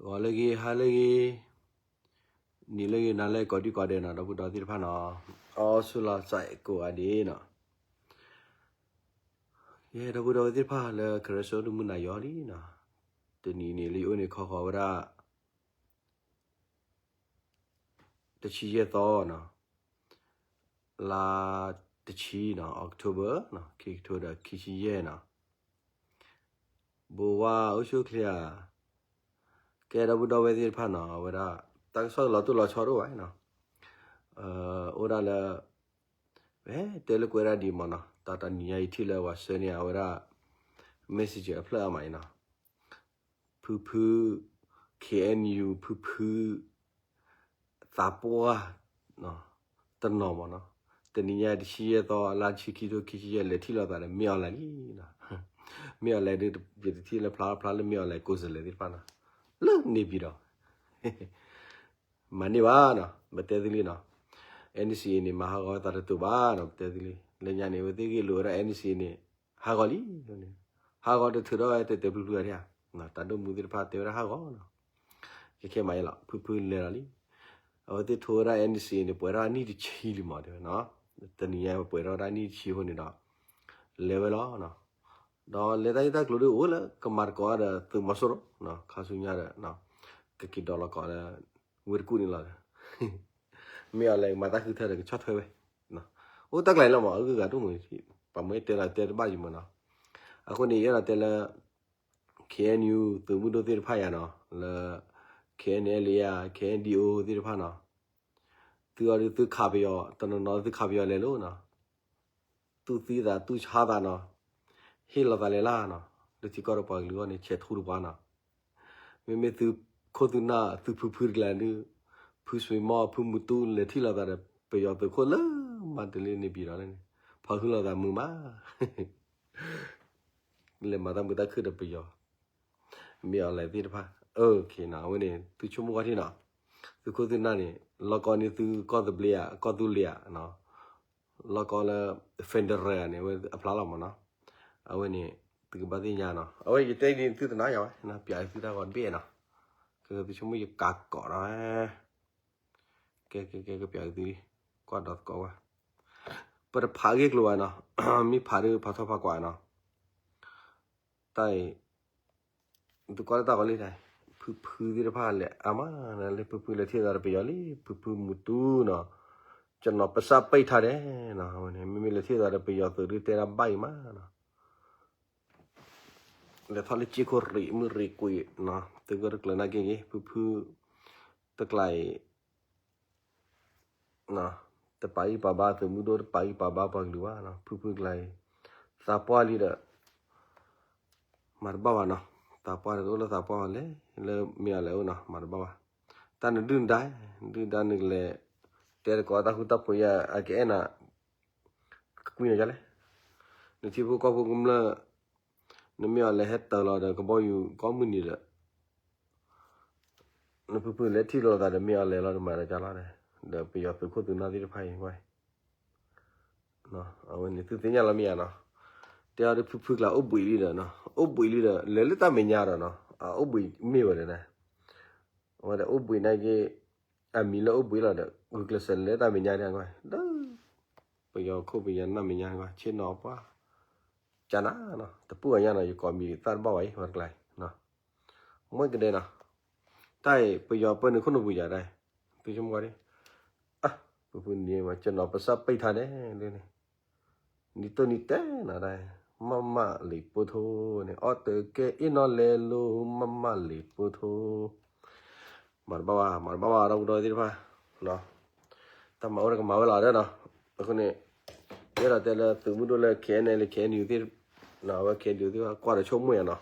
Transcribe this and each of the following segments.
ဂီၤလၢအဂ့ၤ ဟါလၢအဂ့ၤ နံၤလၢအဂ့ၤ နၤလၢအဂ့ၤ ကိးဒံကိးဒဲးနီၤ ဒီပုၢ်ဒီဝဲၢ်သ့ၣ်တဖၣ်နီၤ, အီစူလီၤစဲးကိးဂၤဒဲးနီၤ, ယဲဒီပုၢ်ဒီဝဲၢ်သ့ၣ်တဖၣ်လၢ ခရၢစိတမုၢ်နၤယီၤလံနီၤ, တနံၤန့ၣ်လၢယအိၣ်န့ၣ်ခီဃီၤဝဲဒၣ် တဆံယဲၢ်သီနီၤ, လါတဆံနီၤ October နီၤ ခံကထိဒီးခံဆံယဲၢ်နီၤ, ဘိဝါအိၣ်ဆူၣ်ချ့ဧါ, ကဲဒီပုၢ်ဒီဝဲၢ်သ့ၣ်တဖၣ်နီၤ အဝဲဒၣ် တၢ်ကစီၣ်လီၤတိၢ်လီၤဆီတအိၣ်ဘၣ်နီၤ, အိၣ်ဒၣ်လၢ ဖဲတဲလၢကွဲးဒၣ်ဒံးမးနီၤ တၢ်တနံၤညါအံၤထံၣ်လၢပှၤဆှၢန့ၢ်အဝဲဒၣ် message အဖျၢၣ်အါမးအံၤနီၤ, ဖုဖု K N U ဖုဖု သးပှၢ် တနီၤမးနီၤ, တနံၤညါတဆံယဲၢ်သီ အလါတဆံခံထိခံဆံယဲၢ် လဲၤထံၣ်လိာ်သးဒီး မ့ၢ်အီၤလဲၣ်လံနီၤ, မ့ၢ်အီၤလဲၣ်ဒီး ယတထံၣ်လၢဖျါဖျါလၢမ့ၢ်အီၤလဲၣ် ကိးစလဲၣ်သ့ၣ်တဖၣ်နီၤ, လၢန့ၣ်ပံၤဒီး မၤန့ၢ်ဘၣ်နီၤ ပတဲသ့လံနီၤ, N C A န့ၣ် မၤဟးဂီၤသးတတူာ်ဘၣ်နီၤ ပတဲသ့လံ, လၢညါန့ၣ် အဝဲသ့ၣ်ဂ့ၢ်လိာ်ဝဲဒၣ် N C A န့ၣ် ဟးဂီၤလံ, ဟးဂီၤတထုးထီၣ်ဝဲတဲတဲာ်ပျုၤပျုၤအါဒၣ်ဧါ, တၢ်ဒိၣ်မူသ့ၣ်တဖၣ်တဲဝဲဒၣ်ဟးဂီၤနီၤ, ခဲခဲမးယဲလီၤ ဖုဖုလဲၤလီၤလံ, အဝဲသ့ၣ်ထိဝဲဒၣ် N C A န့ၣ် ပှဲၤထီၣ်နံၣ်တဆံလံမးတဲဝဲနီၤ, တနံၤညါပှဲၤထီၣ်ဝဲဒၣ်နံၣ်တဆံအဃိန့ၣ်ဒီး လဲၤဝဲလီၤနီၤ, ဒီးလဲၤတၢ်ဂ့ၢ်တၢ်ကျိၤဒ်အိၣ်လၢကမၤသကိးဒီးသုးမီၤစိရိၤနီၤ ခါဆူညါဒီး ကက့ၤဒိးလီၤကိးလၢ ဝ့ၢ်တကူၣ်န့ၣ်လီၤ, မ့ၢ်အီၤလဲၣ်မၤတၢ်ဃုထၢဒီးကဆီၣ်ထွဲဝဲ, အိၣ်တၢ်ကျါလီၤမး အဂုၤအဂၤဒိၣ်မး, ပှၤမ့ၢ်တဲလီၤတဲတဘၣ်ယံၤမးနီၤ, အဃိန့ၣ် ယအဲၣ်ဒိးတဲလၢ K N U သုးမုၢ်ဒိၣ်သ့ၣ်တဖၣ်ယၤနီၤ လၢ K N L A ဧါ K N D O သ့ၣ်တဖၣ်နီၤ, သုအီၤဒုးသုခးပယီၤ တနီၤနီၤသုခးပယီၤလဲၤလိၤနီၤ, သူၣ်သံသးသူၣ်ဆါသးနီၤ, ဟ့ၣ်လီၤသးလဲၤလၢ်နီၤ, လၢထံကီၢ်ဒီးပှၤကလုာ်အဂီၢ်န့ၣ် ဆဲးထူတပှၢ်နီၤ, မ့မ့ၢ်သုးခိၣ်သုးနၢ်သုးဖုဖုတကျါဒုး, ဖုစွ့ၤမီၢ်ဖုမူတူလဲၤထံၣ်လိာ်သးဒီး ပယီၤသုးခိၣ်လၢမၤတလ့န့ၣ်ပံၤဒီးန့ၣ်, ဖီၣ်ဟုလိာ်သးမုာ်မး လဲၤမၤတၢ်မုာ်တၢ်ခုၣ်ဒီးပယီၤ, မ့ၢ်အီၤလဲၣ်သ့ၣ်တဖၣ်, အဝဲန့ၣ် သုဆိကမိၣ်ကွၢ်ထံနီၤ, သုးခိၣ်သုးနၢ်န့ၣ် လီၢ်ကီန့ၢ်သုကီၢ်သဘျ့ဧါ ကီၢ်သူလ့ၤဧါ, လီၢ်ကီလၢ federal န့ၣ် အဝဲအဖျါလီၤမးနီၤ, အဝဲန့ၣ် သုကဘၣ်သ့ၣ်ညါနီၤ, အဝဲယတဲဒ်သုတနာ်ယၤဝဲ ပျးသုတၢ်ဂီၤတဘ့ၣ်နီၤ, ကသုဆိကမိၣ်ယကးကိးဒီး ကဲ ကဲ ကဲ ကပျးသုလံ, ကွၢ်ဒီးသကိးဝဲ, ပတဖးဂ့ၢ်ကျိၤဘၣ်နီၤ, မ့ၢ်ဖးဒုးဖးထီဖးကွၢ်နီၤ, တၢ်အံၤ သုကွၢ်လၢတၢ်ဂီၤလံတၢ်, ဖုဖုသ့ၣ်တဖၣ်လဲၤအါမး, လၢဖုဖုလဲၤထံၣ်သးဒီးပယီၤလံ, ဖုဖုမူတူနီၤ, ကျွန်တော်ပါးစပ်ပိတ်ထားတယ်နီၤ, မ့မ့ၢ်လဲၤထံၣ်သးဒီးပယီၤသုးဒုးတဲဒၣ်ဘၣ်အံၤမးနီၤ လဲၤထီၣ်လၢက့ခိၣ်ရံးမုၢ်ရံးကွံာ်နီၤ, သုကတကျၢၤနာ်က့ဂ့ၤ, ဖုဖု တကျါအံၤ တပာ်ဂံၢ်ပာ်ဘါသုးမုၢ်ဒိၣ် တပာ်ဂံၢ်ပာ်ဘါပှၤကလုာ်ဘၣ်နီၤ, ဖုဖုကျါအံၤ သးပှၢ်လံဒီး မၤတဘၣ်ဘၣ်နီၤ, သးပှၢ်ဒီးတအိၣ်လၢသးပှၢ်ဘၣ်လဲၣ်, လၢမ့ၢ်အီၤလဲၣ်အိၣ်နီၤ မၤတဘၣ်ဘၣ်, တၢ်နဒုၣ်နဒါ ဒုၣ်ဒါနကလဲၤ တဲတကိးတၢ်ဃူတၢ်ဖိးယၤ အကအဲၣ်နၤ ကကွံာ်နၤဒ်လဲၣ်, နထံဖိကီၢ်ဖိကမျၢၢ် နမ့ၢ်အီၤလဲၤဟဲတၢၤလီၤဒီးကဘီယူၤကိးမုၢ်နံၤဒီး နဖုဖုလဲၤထံၣ်လိာ်သးဒီးမ့ၢ်အီၤလဲၤလီၤဒီးမၤဒီးကၢ်လီၤဒီး ဒီးပယီၤသုးခိၣ်သုးနၢ်သ့ၣ်တဖၣ်အံၤဝဲ အဝဲန့ၣ်သုသ့ၣ်ညါလီၤမ့ၢ်ဧါနီၤ, တဲအီၤဒီးဖုဖုကျါအိၣ်ဘှံးလံဒီးနီၤ, အိၣ်ဘှံးလံဒီး လဲၤလၢတၢ်မဲာ်ညါဒီးနီၤ, အအိၣ်ဘှံးမ့ၢ်ဝဲဒီးန့ၣ်, အဝဲဒီးအိၣ်ဘှံးနာ်က့ အမံၤလၢအိၣ်ဘှံးလီၤဒီး ဂုာ်ကျဲးစၢးလဲၤလၢတၢ်မဲာ်ညါဒ်အံၤ, ဒီး ပယီၤခိၣ်ပယီၤနၢ်မဲာ်ညါ ဆ့ၣ်နီၤပှၢ် ကနၤနီၤ, တပူၤအညါနီၤ ယကိးမံၤသၣ်တဘၣ်ဝဲအံၤ ဝဲတကျါအံၤ မွဲကဒဲနီၤ, တၢ်အံၤ ပယီၤပၢနုာ်ခိၣ်နူာ်ပူၤယၤဒၣ်, သုဆိကမိၣ်ဝဲဒၣ်, ပူၤပူၤန့ၣ် ကျွန်တော်ပါးစပ်ပိတ်ထားတယ်န့ၣ်, နံၤတိၢ်နံၤတဲနီၤဒၣ်, မမလံာ်ပိထိန့ၣ် အီၣ်တကဲအ့ၣ်နီၣ်လဲၤလိၤ မမလံာ်ပိထိ မၤတဘၣ်ဘၣ် မၤတဘၣ်ဘၣ် ဒီပုၢ်ဒီဝဲၢ်သ့ၣ်တဖၣ်, တၢ်မၤအိၣ်ဒီးကမၤဝဲလီၤဒီးနီၤ, အဃိန့ၣ် ယအဲၣ်ဒိးတဲလၢသုးမုၢ်ဒိၣ်လၢ K N L A K N U သ့ၣ်, အဝဲ K N U သ့ၣ်တဖၣ် ကွၢ်ဒီးဆိကမိၣ်ယၤနီၤ,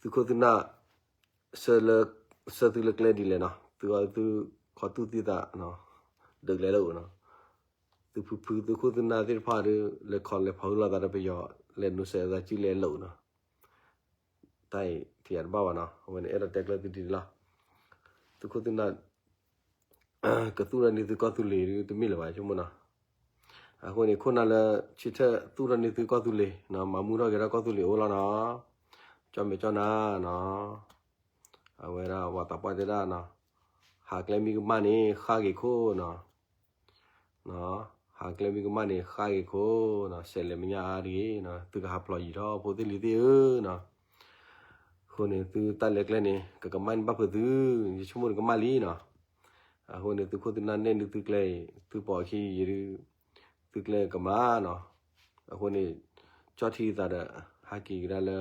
သုးခိၣ်သုးနၢ် ဆၢလၢ ဆၢသုလၢကျဲဒ်လဲၣ်နီၤ, သုအီၤသုခီတူၢ်သံသး ဒုးကလဲၤလၢအိၣ်နီၤ, သုဖုဖုသုးခိၣ်သုးနၢ်သ့ၣ်တဖၣ်ဒီး လဲၤခီလဲၤဖီၣ်ဟုလိာ်သးဒီးပယီၤ လဲၤနိးစဲးသးစုလဲၤလၢအိၣ်နီၤ တၢ်အံၤထံၣ်ယၤတဘၣ်ဘၣ်နီၤ, အဝဲန့ၣ်အဲၣ်ဒိးတဲကျၢၤသုဒ်န့ၣ်လီၤ. သုးခိၣ်သုးနၢ် ကသူၣ်ထီၣ်န့ၢ်သုကီၢ်သူလ့ၤဒုး တမ့ၢ်လၢၤဘၣ် ဆိကမိၣ်နီၤ. အဃိန့ၣ် ခိၣ်နၢ်လၢဆၢထၢၣ်သူၣ်ထီၣ်န့ၢ်သုကီၢ်သူလ့ၤနီၤ, မၤမူထီၣ်က့ၤထီၣ်ကီၢ်သူလ့ၤအိၣ်လီၤနီၤ, ကၠီမဲာ်ကၠီနၤနီၤ. အဝဲဒၣ်ပှၤသးပှၢ်တဲဒၣ်နီၤ, ဟးကျဲမံကမၣ်န့ၣ် ဃၣ်က့ၤခိၣ်နီၤ, ဟးကျဲမံကမၣ်န့ၣ် ဃၣ်က့ၤခိၣ်နီၤ, စဲးလဲၤမညါအါတဂ့ၤနီၤ, သုကဟးဖျိးယံာ်ထီၣ်ဖိသ့ၣ်လံၤသ့ၣ်ဧၢနီၤ, အဃိန့ၣ် သုတၢ်လဲၤကျဲန့ၣ် ကကမၣ်န့ၢ်ဘၣ်ဖုးသု, ယဆိကမိၣ်န့ၣ်ကမၣ်လံနီၤ, အဃိန့ၣ် သုခိၣ်သုနၢ်နဲၣ်ဒုးသုကျဲအံၤ သုပိာ်အခံယံာ်ဒုး သုကျဲကမၣ်နီၤ, အဃိန့ၣ် ကၠီၣ်ထံသးဒီး ဟးက့ၤကဒါလၢ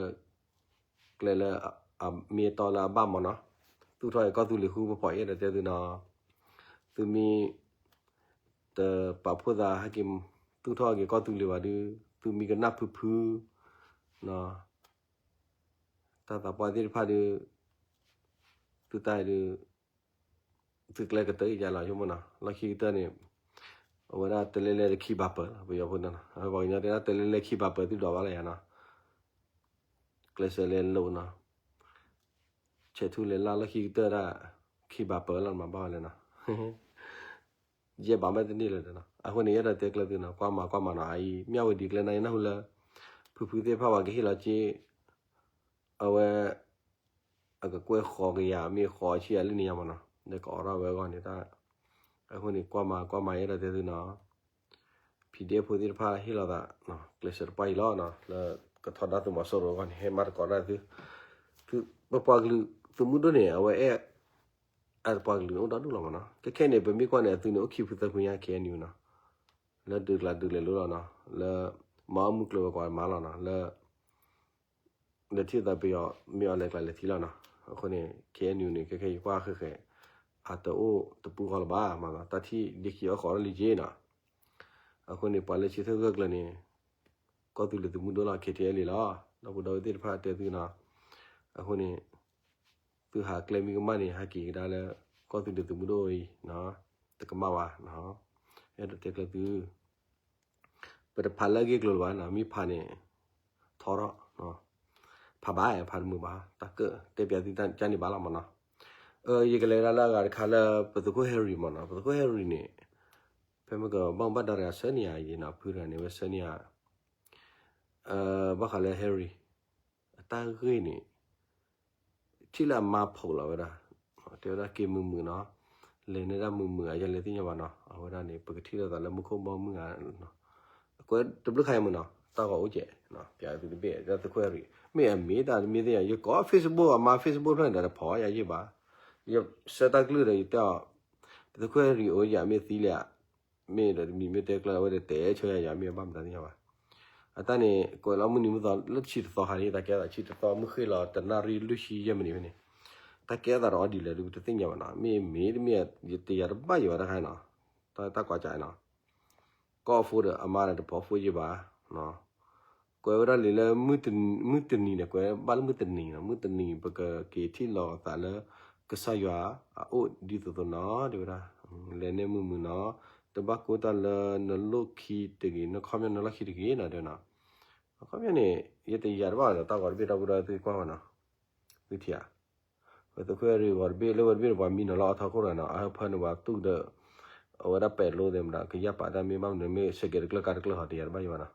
ကျဲလၢအမ့ၢ်အတီလၢအဘၣ်မးနီၤ, သူၣ်ထီၣ်က့ၤကီၢ်သူလ့ၤဃုပဖီးအဲၣ်ဒိးတဲသုနီၤ, သုမ့ၢ် တပာ်ဖှိၣ်သးဟဲက့ၤ သူၣ်ထီၣ်က့ၤကီၢ်သူလ့ၤဘၣ်ဒုး သုမံကနၣ်ဖုဖု တၢ်သးပှၢ်သ့ၣ်တဖၣ်ဒုး သုတၢ်ဒုး သုကျဲကတၢၢ်ယါလီၤ ဆိကမိၣ်နီၤ, လီၢ်ခံကတၢၢ်န့ၣ် အဝဲဒၣ်တလဲလဲၣ်တခံဘၣ်ပၢၤလီၤ ပယီၤဖိနီၤ, ပှၤကညီတဲဒၣ်တလဲလဲၣ်ခံဘၣ်ပၢၤသုဒိးဘၣ်လၢယါနီၤ, ကျဲးစၢးလဲၤလိာ်နီၤ, ဆဲးထူလဲၤလၢလီၢ်ခံကတၢၢ်ဒၣ် ခံဘၣ်ပၢၤလီၤ မၤဘၣ်ဝဲလဲၣ်နီၤ ယဲၢ်ဘးမ့ၢ်တန့ၢ်လၢၤနီၤ, အဃိန့ၣ် ယအဲၣ်ဒိးတဲကျၢၤသုနီၤ, ကွၢ်မၤကွၢ်မၤနီၤ, အအံၤ မၠၣ်ဝတံၤကျဲန့ၣ် ယနၢ်ဟူလၢ ဖုဖုသ့ၣ်တဖၣ်ပှၤကဟ့ၣ်လီၤက့ အဝဲ အကကွဲၢ်ဃီကယၤ မ့ၢ်ဃီဆံယၤလၢန့ၣ်ယါမးနီၤ, ဒီးကအိးထီၣ်ဝဲအဂီၢ်န့ၣ်တၢ်, အဃိန့ၣ် ကွၢ်မၤကွၢ်မၤ ယအဲၣ်ဒိးတဲသုနီၤ, ဖံးဒ့ဖိသ့ၣ်တဖၣ်ဟ့ၣ်လီၤသး ကျဲးစၢးတပှၢ်အံၤလီၤနီၤ, လၢကထီဒါသုးမီၤစိရိၤအဂီၢ်န့ၣ် ဟဲမၤသကိးတၢ်သု, ပပှၤကလုာ်သုးမုၢ်ဒိၣ်န့ၣ် အဝဲအဲၣ် အပှၤကလုာ်န့ၣ်အိၣ်ဒီဒူၣ်လီၤမးနီၤ, ခဲခဲန့ၣ် ပမ့ၢ်ကွၢ်န့ၣ် အသုန့ၣ်အိၣ်ခံဖုသၢဖုညါ ခဲအံၤန့ၣ်နီၤ, လၢဒုးကျးဒုးလဲၤလိၤလီၤနီၤ, လၢမၤအီၣ်မုၢ်ကျိၤဝဲၤကွာ်မးလီၤနီၤ, လၢ လဲၤထံၣ်သးပယီၤမ့ၢ်အီၤလဲၤကျးလဲၤထံလီၤနီၤ, အဃိန့ၣ် ခဲအံၤန့ၣ် ခဲခဲအံၤကွၢ်ဃဲၤဃဲၤ အတအိၣ်တပူၤဃီလၢၤဘၣ်မးနီၤ, တၢ်ထံၣ်ဒ့ခံအီၣ်ဃီအီၣ်လံက့နီၤ, အဃိန့ၣ် ပှၤလၢဆၢထၢၣ်ဂၢၢ်ကျၢၤန့ၣ် ကီၢ်သူလ့ၤသုးမုၢ်ဒိၣ်လီၤ ခဲထဲလံလီၤ, ဒီပုၢ်ဒီဝဲၢ်သ့ၣ်တဖၣ်တဲသုနီၤ, အဃိန့ၣ် သုဟးကျဲမံကမၣ်န့ၣ် ဟဲက့ၤကဒါလၢ ကီၢ်သူလ့ၤသုးမုၢ်ဒိၣ်အံၤ, တကမၣ်ဘၣ်, အဲၣ်ဒိးတဲကျၢၤသု ပတဖးလၢအဂ့ၢ်ကျိၤလၢၤဘၣ်နီၤ, မ့ၢ်ဖးန့ၣ် ထီထီၣ်, ဖးဘၣ် ဖးတမုာ်ဘၣ်, တၢ်ကၢၣ်တဲပၠးသုတၢ်ကန့ၣ်ဘၣ်လီၤမးနီၤ, ယကလဲၤဒၣ်လၢအဂၤတခါလၢ ပသုးခိၣ်ဟဲရံၤမးနီၤ, ပသုးခိၣ်ဟဲရံၤန့ၣ် ဖဲမ့ၢ်ကဘၣ်ဘၣ်ဒါရၤဆၢန့ၢ်ယၤအံၤနီၤ, ဖုရၤန့ၣ်ဝဲဆၢန့ၢ်ယၤ ဘၣ်ဃးလၢဟဲရံၤ အတၢ်ဂ့ၢ်န့ၣ် ထံၣ်လၢအမါဖိးလီၤဝဲဒၣ်, တဲဝဲဒၣ်က့ၤမုာ်မုာ်နီၤ, လဲၤန့ၢ်ဒၣ်မုာ်မုာ် အယလဲၤသ့ၣ်ညါဘၣ်နီၤ, အဝဲဒၣ်န့ၣ် ပကထံၣ်လိာ်သးလၢမူခိၣ်ဘီမုၢ်ဧါ, ကွဲးတဘျုးခါအံၤမုာ်နီၤ, တၢ်ဂီၤအိၣ်ကဲး, ပျးသုတဘ့ၣ် တၢ်သုးခိၣ်ဟဲရံၤ မ့ၢ်အမ့ၢ်တၢ်တမ့ၢ်သ့ၣ်ညါ, ယကိး Facebook အမါ Facebook ဖျၢၣ်န့ၣ်ဒီးတဖီၣ်ယၤယ့ၢ်ဘၣ်, ယဆၢတၢ်ကလုၢ်ဒီးယတဲအီၤ, ပသုးခိၣ်ဟဲရံၤအိၣ်ယၤမ့ၢ်သံလံဧါ မ့ၢ်ဒီးတမံၤမ့ၢ်တဲကျၢၤဝဲဒီးတဲဆၢယၤယၤမ့ၢ်ဘၣ်မတၤသ့ၣ်ညါဘၣ်. အတၢ်န့ၣ် ကွဲးလီၤမုၢ်နံၤမုၢ်သီလၢဆံတသီခါန့ၣ် တၢ်ကဲသးဆံတသီမုၢ်ဃ့ၢ်လီၤ တနၣ်ရံၣ်လွံၢ်ဆံယဲၢ်မံးနံးဖဲန့ၣ်, တၢ်ကဲသးဒီးအီၤဒ်လဲၣ်ဒုး ပတသ့ၣ်ညါဘၣ်နီၤ, မ့ၢ်မ့ၢ်တမ့ၢ် ယတယာ်တဘၣ်ယံၤဘၣ်တခါနီၤ, တၢ်ကွၢ်ကၢနီၤ, ကိးဖိဒီးအမါဒီးတဖိးဖိယံၤဘၣ် ကွဲးဝဲဒၣ်လံလၢ မုၢ်တနံၤန့ၣ် ကွဲးဘၣ်လၢမုၢ်တနံၤနီၤ, မုၢ်တနံၤ ပကက့ၤထံၣ်လိာ်သးလၢ ကစၢ်ယွၤအအိၣ်ဒ်သိးသိးနီၤ တဲဝဲဒၣ်, လဲၤန့ၢ်မုာ်မုာ်နီၤ, တဘၣ်ကိၢ်တၢ်လၢနလိၣ်ခံတဂ့ၤ, နခီပညီနလီၢ်ခံတဂ့ၤနီၤ တဲဝဲနီၤ, ခီပညီန့ၣ် ယတယာ်တဘၣ်ဒီးတၢ်ဂီၤတဘ့ၣ် ဒီပုၢ်ဒီဝဲၢ်သ့ၣ်ကွၢ်ဝဲနီၤ, သုထံၣ်ဧါ ပသုးခိၣ်ဟဲရံၤဂီၤတဘ့ၣ်လၢဝဲတဘ့ၣ်န့ၣ် ပှၤမံနီၤလီၤအထီခိၣ်တဂၤနီၤ, အဟၢဖၢန့ၣ် ပှၤတူၢ်ဒီး အဝဲဒၣ်ပဲာ်လိသ့ၣ်မတၤ ကယၢ်ပာ်တၢ်မ့ၢ်ဘၣ်မနုၤမ့ၢ် စဲးကဲးတကျၢၢ်ကါတကျၢၢ်ဟီ တယာ်တဘၣ်ယံၤဘၣ်နီ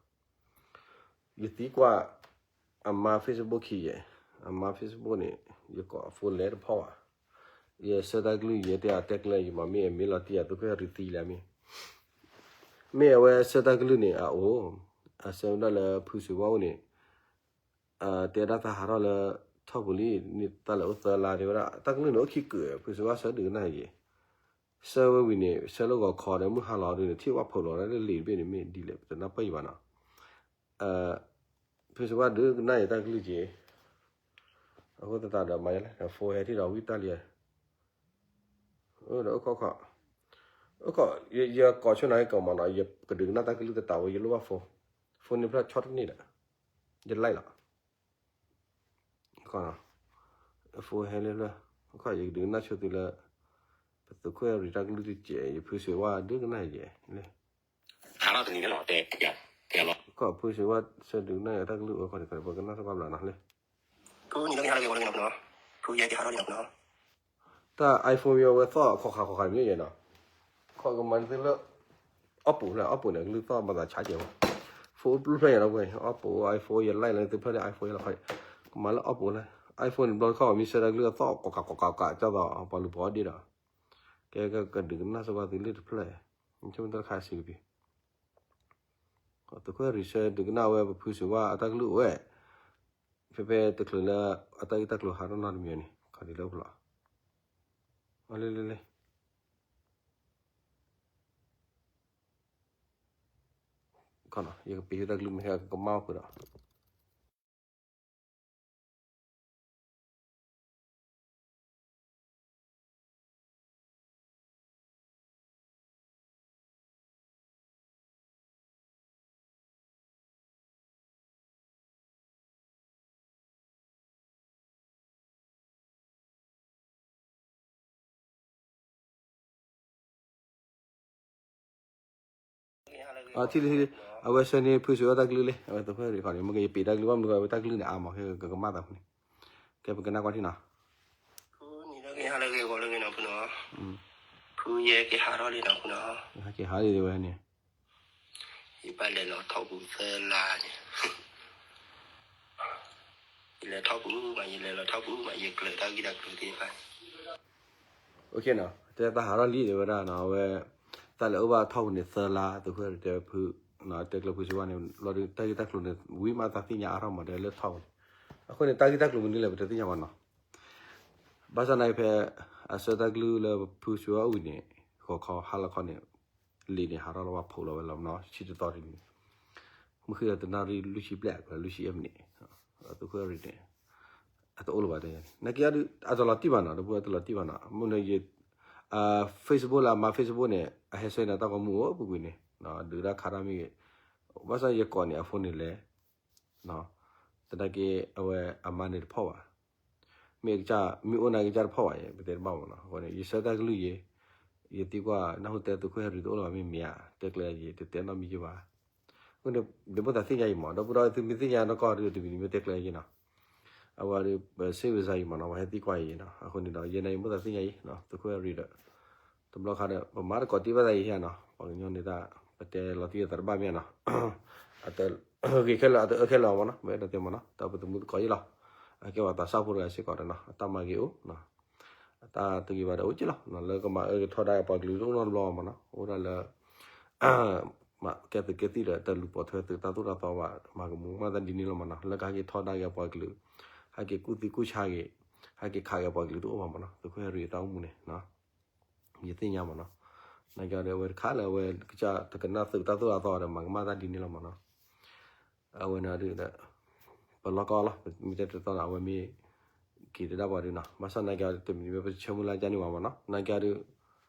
ၤ, ယသံကွၢ် အမါ Facebook ခံယဲၢ်, အမါ Facebook န့ၣ် ယကိးအ phone လဲၤတဖီၣ်ဘၣ်, ယဆၢတၢ်ကလုၢ် ယတဲအတဲကျၢၤ ယမၤမ့ၢ်အမ့ၢ်လီၤတံၢ်ယၤ သုးခိၣ်ဟဲရံၤသံလံမ့ၢ်, မ့ၢ်အဝဲဆၢတၢ်ကလုၢ်န့ၣ် အအိၣ်, အဆၢဝဲဒၣ်လၢဖုစံးဝါအိၣ်န့ၣ် တဲဒၣ်တၢ်ဟးထီၣ်လၢ ထီၣ်ပူၤလံ, န့ၣ်တၢ်လဲၤအိၣ်သၢလါတဲဝဲဒၣ် တၢ်ကလုၢ်န့ၣ်အိၣ်ခံကုာ် ဖုစံးဝါဆၢဒုးကနၣ်ယဲၢ်, ဆၢဝဲဝံၤန့ၣ် ဆၢလၢဂီၤခီဒီး မုၢ်ဟါလီၤဒုးန့ၣ် ထံၣ်ဝၣ်ဖိးလီၤဒၣ်လၢလံာ်တဘ့ၣ်န့ၣ် မ့ၢ်ဒ်လဲၣ် ပတနၢ်ပၢၢ်ယံၤဘၣ်နီၤ, ဖုစံးဝါဒုးကနၣ်ယဲၢ်တၢ်ကလုၢ်က့ၤ, အဃိသတးဒီးမၤယလဲၣ် phone ဟဲထံၣ်ဒီးဝံတၢ်လံ ဒီးအိၣ်ခိးခိး, အိၣ်ခိး, ယကိးဆိနၤဟဲကိးမးနီၤ ယကဒုးကနၣ်တၢ်ကလုၢ်သတးဝဲ ယလိၣ်ဘၣ် phone, phone န့ၣ်ဖျၢၣ်ဆီတန့ၢ်ဒီး ယ like လီၤ, phone ဟဲလၢဖျၢၣ်, အိၣ်ခိး ယကဒုးကနၣ်ဆိသုလၢ ပသုးခိၣ်အဲၣ်ရံၤတၢ်ကလုၢ်တကဲး ယဖုစံးဝါဒုးကနၣ်ယဲၢ်လံ ဟးထီၣ်တနံၤန့ၣ်လီၤ, တဲ တဲလီၤ, ခီၣ်ဖုစံးဝါဆၢဒုးကနၣ်ယဲၢ်တၢ်ကလုၢ်အဃိန့ၣ် ပကနၣ်စ့ၢ်ကီးဘျီနီၤလံ, ဖုန့ၣ်လၢကဟးထီၣ်လံနီၤ, ဖုယဲကဟးထီၣ်လံနီၤ, တၢ် iPhone မ့ၢ်ဝဲသီၣ်ခီၣ်ခါခီၣ်ခါမ့ၢ်ယဲၢ်နီၤ, ခီၣ်ကမၤန့ၢ်သုလၢ Oppo လၢ Oppo န့ၣ် ကလုၢ်သီၣ်မၤသးဆါကဲးဝဲ, phone ပျုၢ်ဖျၢၣ်ယဲၢ်နီၤဝဲ Oppo iPhone ယ like လၢသုဖျၢၣ်န့ၣ် iPhone ယဲၢ်လီၤခီ, ကမၤလၢ Oppo လၢ iPhone န့ၣ် ဘျီတခီၣ် မ့ၢ်ဆှၢတၢ်ကလုၢ်အသီၣ် ကီးကးကီးကးကး ကၢ်သိး ပှၤလူၤပိာ်အီၣ်ဒ့ဒီး ကဲကဒုးကနၣ်စ့ၢ်ကီးသုလၢတဖျၢၣ် ဆိကမိၣ်တၢ်တခါစံးတပံၤ သုးခိၣ်ဟဲရံၤဆၢဒုးကနၣ်ဝဲ ပဖုစူၤဝါအတၢ်ကလုၢ်အိၣ်ဝဲ ဖဲဖဲတချုးလၢ အတၢ်ဂ့ၢ်တၢ်ကျိၤဟးထီၣ်နီတမံၤန့ၣ် ခီဒံးလၢပလီၢ် လၢလၢလၢ ခီနီၤ ယကပ့ၤဟ့ၣ်တၢ်ကလုၢ်မ့ၢ်ဟဲကကမၣ်အီၣ်ဖုးဒီး ထံၣ်လံ ထံၣ်လံ အဝဲဆၢန့ၢ်ဖုစူၤအီၣ်တၢ်ကလုၢ်လံ အဝဲသုးခိၣ်ဟဲရံၤခီန့ၣ် မ့ၢ်ကယပ့ၤတၢ်ကလုၢ်ဘၣ်မနုၤအဝဲတၢ်ကလုၢ်န့ၣ်အါမး ကကမၣ်သးဖုန့ၣ် ကဲပကနၣ်ကွၢ်ထံၣ်နီၤ ဖုန့ၣ်လၢကဟးလၢဂ့ၤဂီၤလၢဂ့ၤနီၤဖုနီၤ ဖုယဲကဟးထီၣ်လံနီၤဖုနီၤ ကဟးလံဝဲန့ၣ် ယဘၣ်လဲၤလီၤထီၣ်ပူၤသၢလါန့ၣ် ယလဲၤထီၣ်ပူၤမး ယလဲၤလီၤထီၣ်ပူၤမး ယကျၢၤတၢ်ဂ့ၢ်တၢ်ကျိၤသ့ၣ်တဖၣ် တဲတၢ်ဟးထီၣ်လံတဲဝဲဒၣ်နီၤ အဝဲ တၢ်လဲၤအိၣ်ဘၣ်ထီၣ်ပူၤန့ၣ်သၢလါ သုးခိၣ်တဲဖု တဲကျၢၤဖုစူၤဝါန့ၣ် လီၤဒုးတၢ်ဂ့ၢ်တၢ်ကျိၤန့ၣ် ဝံၤမးတၢ်သ့ၣ်ညါအါထီၣ်မး တဲလၢထီၣ်ပူၤန့ၣ် အဃိန့ၣ် တၢ်ဂ့ၢ်တၢ်ကျိၤမနုၤလဲၣ် ပတသ့ၣ်ညါဘၣ်နီၤ ဘၣ်ဆၣ်သနာ်က့ဖဲ အဆၢတၢ်ကလုၢ်လၢဖုစူၤဝါဝံၤန့ၣ် ဂီၤခီဟါလီၤခီန့ၣ် လံာ်န့ၣ်ဟးထီၣ်လီၤဘၣ်ဖီၣ်လီၤဝဲလီၤနီၤ ဆံတသီတနံၤ မုၢ်ဃ့ဒီးတနၣ်ရံၣ်လွံၢ်ဆံဘျဲၣ် လွံၢ်ဆံယဲၢ်မံးနံး သုးခိၣ်ဟဲရံၤန့ၣ် အတအိၣ်လၢၤဘၣ်တဲန့ၣ် နာ်က့အဒုး အတလီၤတံၢ်ဘၣ်နီၤ တဘိအတလီၤတံၢ်ဘၣ်နီၤ မ့ၢ်န့ၣ်ယ Facebook လၢအမါ Facebook န့ၣ် အဟဲဆှၢန့ၢ်တၢ်ဂီၤမူအိၣ်ပူၤကွံာ်န့ၣ် ဒုးတၢ်ခးတၢ်မ့ၢ်ဂ့ၤ ဘၣ်ဆၣ်ယကိးန့ၣ်အ phone န့ၣ်လဲၣ် တနာ်က့အဝဲအမါန့ၣ်တဖီၣ်ဘၣ် မ့ၢ်ကစၢ် မ့ၢ်အိၣ်နာ်က့ကစၢ်တဖီၣ်ဘၣ် ပတဲတဘၣ်မးနီၤ အဃိန့ၣ် ယဆၢတၢ်ကလုၢ်ယဲ ယသံကွၢ်နၢ်ဟူတဲသုးခိၣ်ဟဲရံၤတအိၣ်လၢၤဘၣ်မ့ၢ်မ့ၢ်ဧါ တဲကျဲယဲ တတဲနီတမံၤယဲဘၣ် အဃိန့ၣ် ဒ်မိၣ်သးသ့ၣ်ညါအံၤမး ဒီပုၢ်ဒီဝဲၢ်သုမ့ၢ်သ့ၣ်ညါနီၢ်ကီၢ်ဒုးတမံၤမ့ၢ်တဲကျဲယဲနီၤ အဝဲဒုး ပစ့ဝဲစါအံၤမးနီၤ ပှၤဟဲသံကွၢ်ယဲနီၤ အဃိန့ၣ်ဒီး ယဲန့ၣ်ယမိၣ်သးသ့ၣ်ညါအံၤ သုးခိၣ်ဟဲရံၤဒီး တဘျီခါဒီး ပမၤတကိးတ့ၢ်ဘၣ်သးအံၤဟဲနီၤ ပှၤကညီန့ၣ်တၢ် ပတဲလီၤတံၢ်အသးတဘၣ်မ့ၢ်နီၤ အတဂ့ၤခဲလၢာ် အတအၢခဲလၢာ်မးနီၤ မ့ၢ်အဲၣ်ဒိးတဲမးနီၤ တၢ်ပသမူသကိးယဲလီၤ အကဲပှၤသးစၢ်ဖိတဂၤစ့ၢ်ကီးဒီးနီၤ အတၢ်မၤဂ့ၤအိၣ် အတၢ်တဂ့ၤဘၣ်ဒီးအိၣ်က့လီၤ လၢကမၤအၢကထီဒါက့ၤပှၤကလုာ်တအိၣ်နီတဘျီမးနီၤ အိၣ်ဒၣ်လၢ မ့ၢ်ကဲသုးကဲသံၣ်ဒီးတလူၤပိာ်ထွဲသုးတၢ်သိၣ်တၢ်သီဘၣ် မၤကမူးမၤသးဒ်န့ၣ်လီၤမးနီၤ လၢကဟဲက့ၤထီဒါက့ၤပှၤကလုာ် ဟဲက့ၤကူၣ်သံကူၣ်ဆါက့ၤ ဟဲက့ၤခးက့ၤပှၤကလုာ်တအိၣ်ဘၣ်မးနီၤ သုးခိၣ်ဟဲရံၤအတၢ်အိၣ်မူန့ၣ် ယသ့ၣ်ညါမးနီၤ နာ်က့ဒီးအဝဲတခါလၢအဝဲကစၢ်တကနၣ်သုးတၢ်သိၣ်တၢ်သီဒီးမၤကမၣ်တၢ်ဒ်န့ၣ်လီၤမးနီၤ အဝဲန့ၣ်ဒီး ပလီၢ်ကီၢ်လီၤ ပမ့ၢ်တဲတသီဒီး အဝဲမ့ၢ်က့ၤတဒၣ်ပှၤဒုးနီၤ ဘၣ်ဆၣ်နာ်က့ဒီး တမံၤမ့ၢ်ပဆၢမုၢ်လၢ်ကၢ်န့ၢ်ဝဲမးနီၤ နာ်က့ဒီး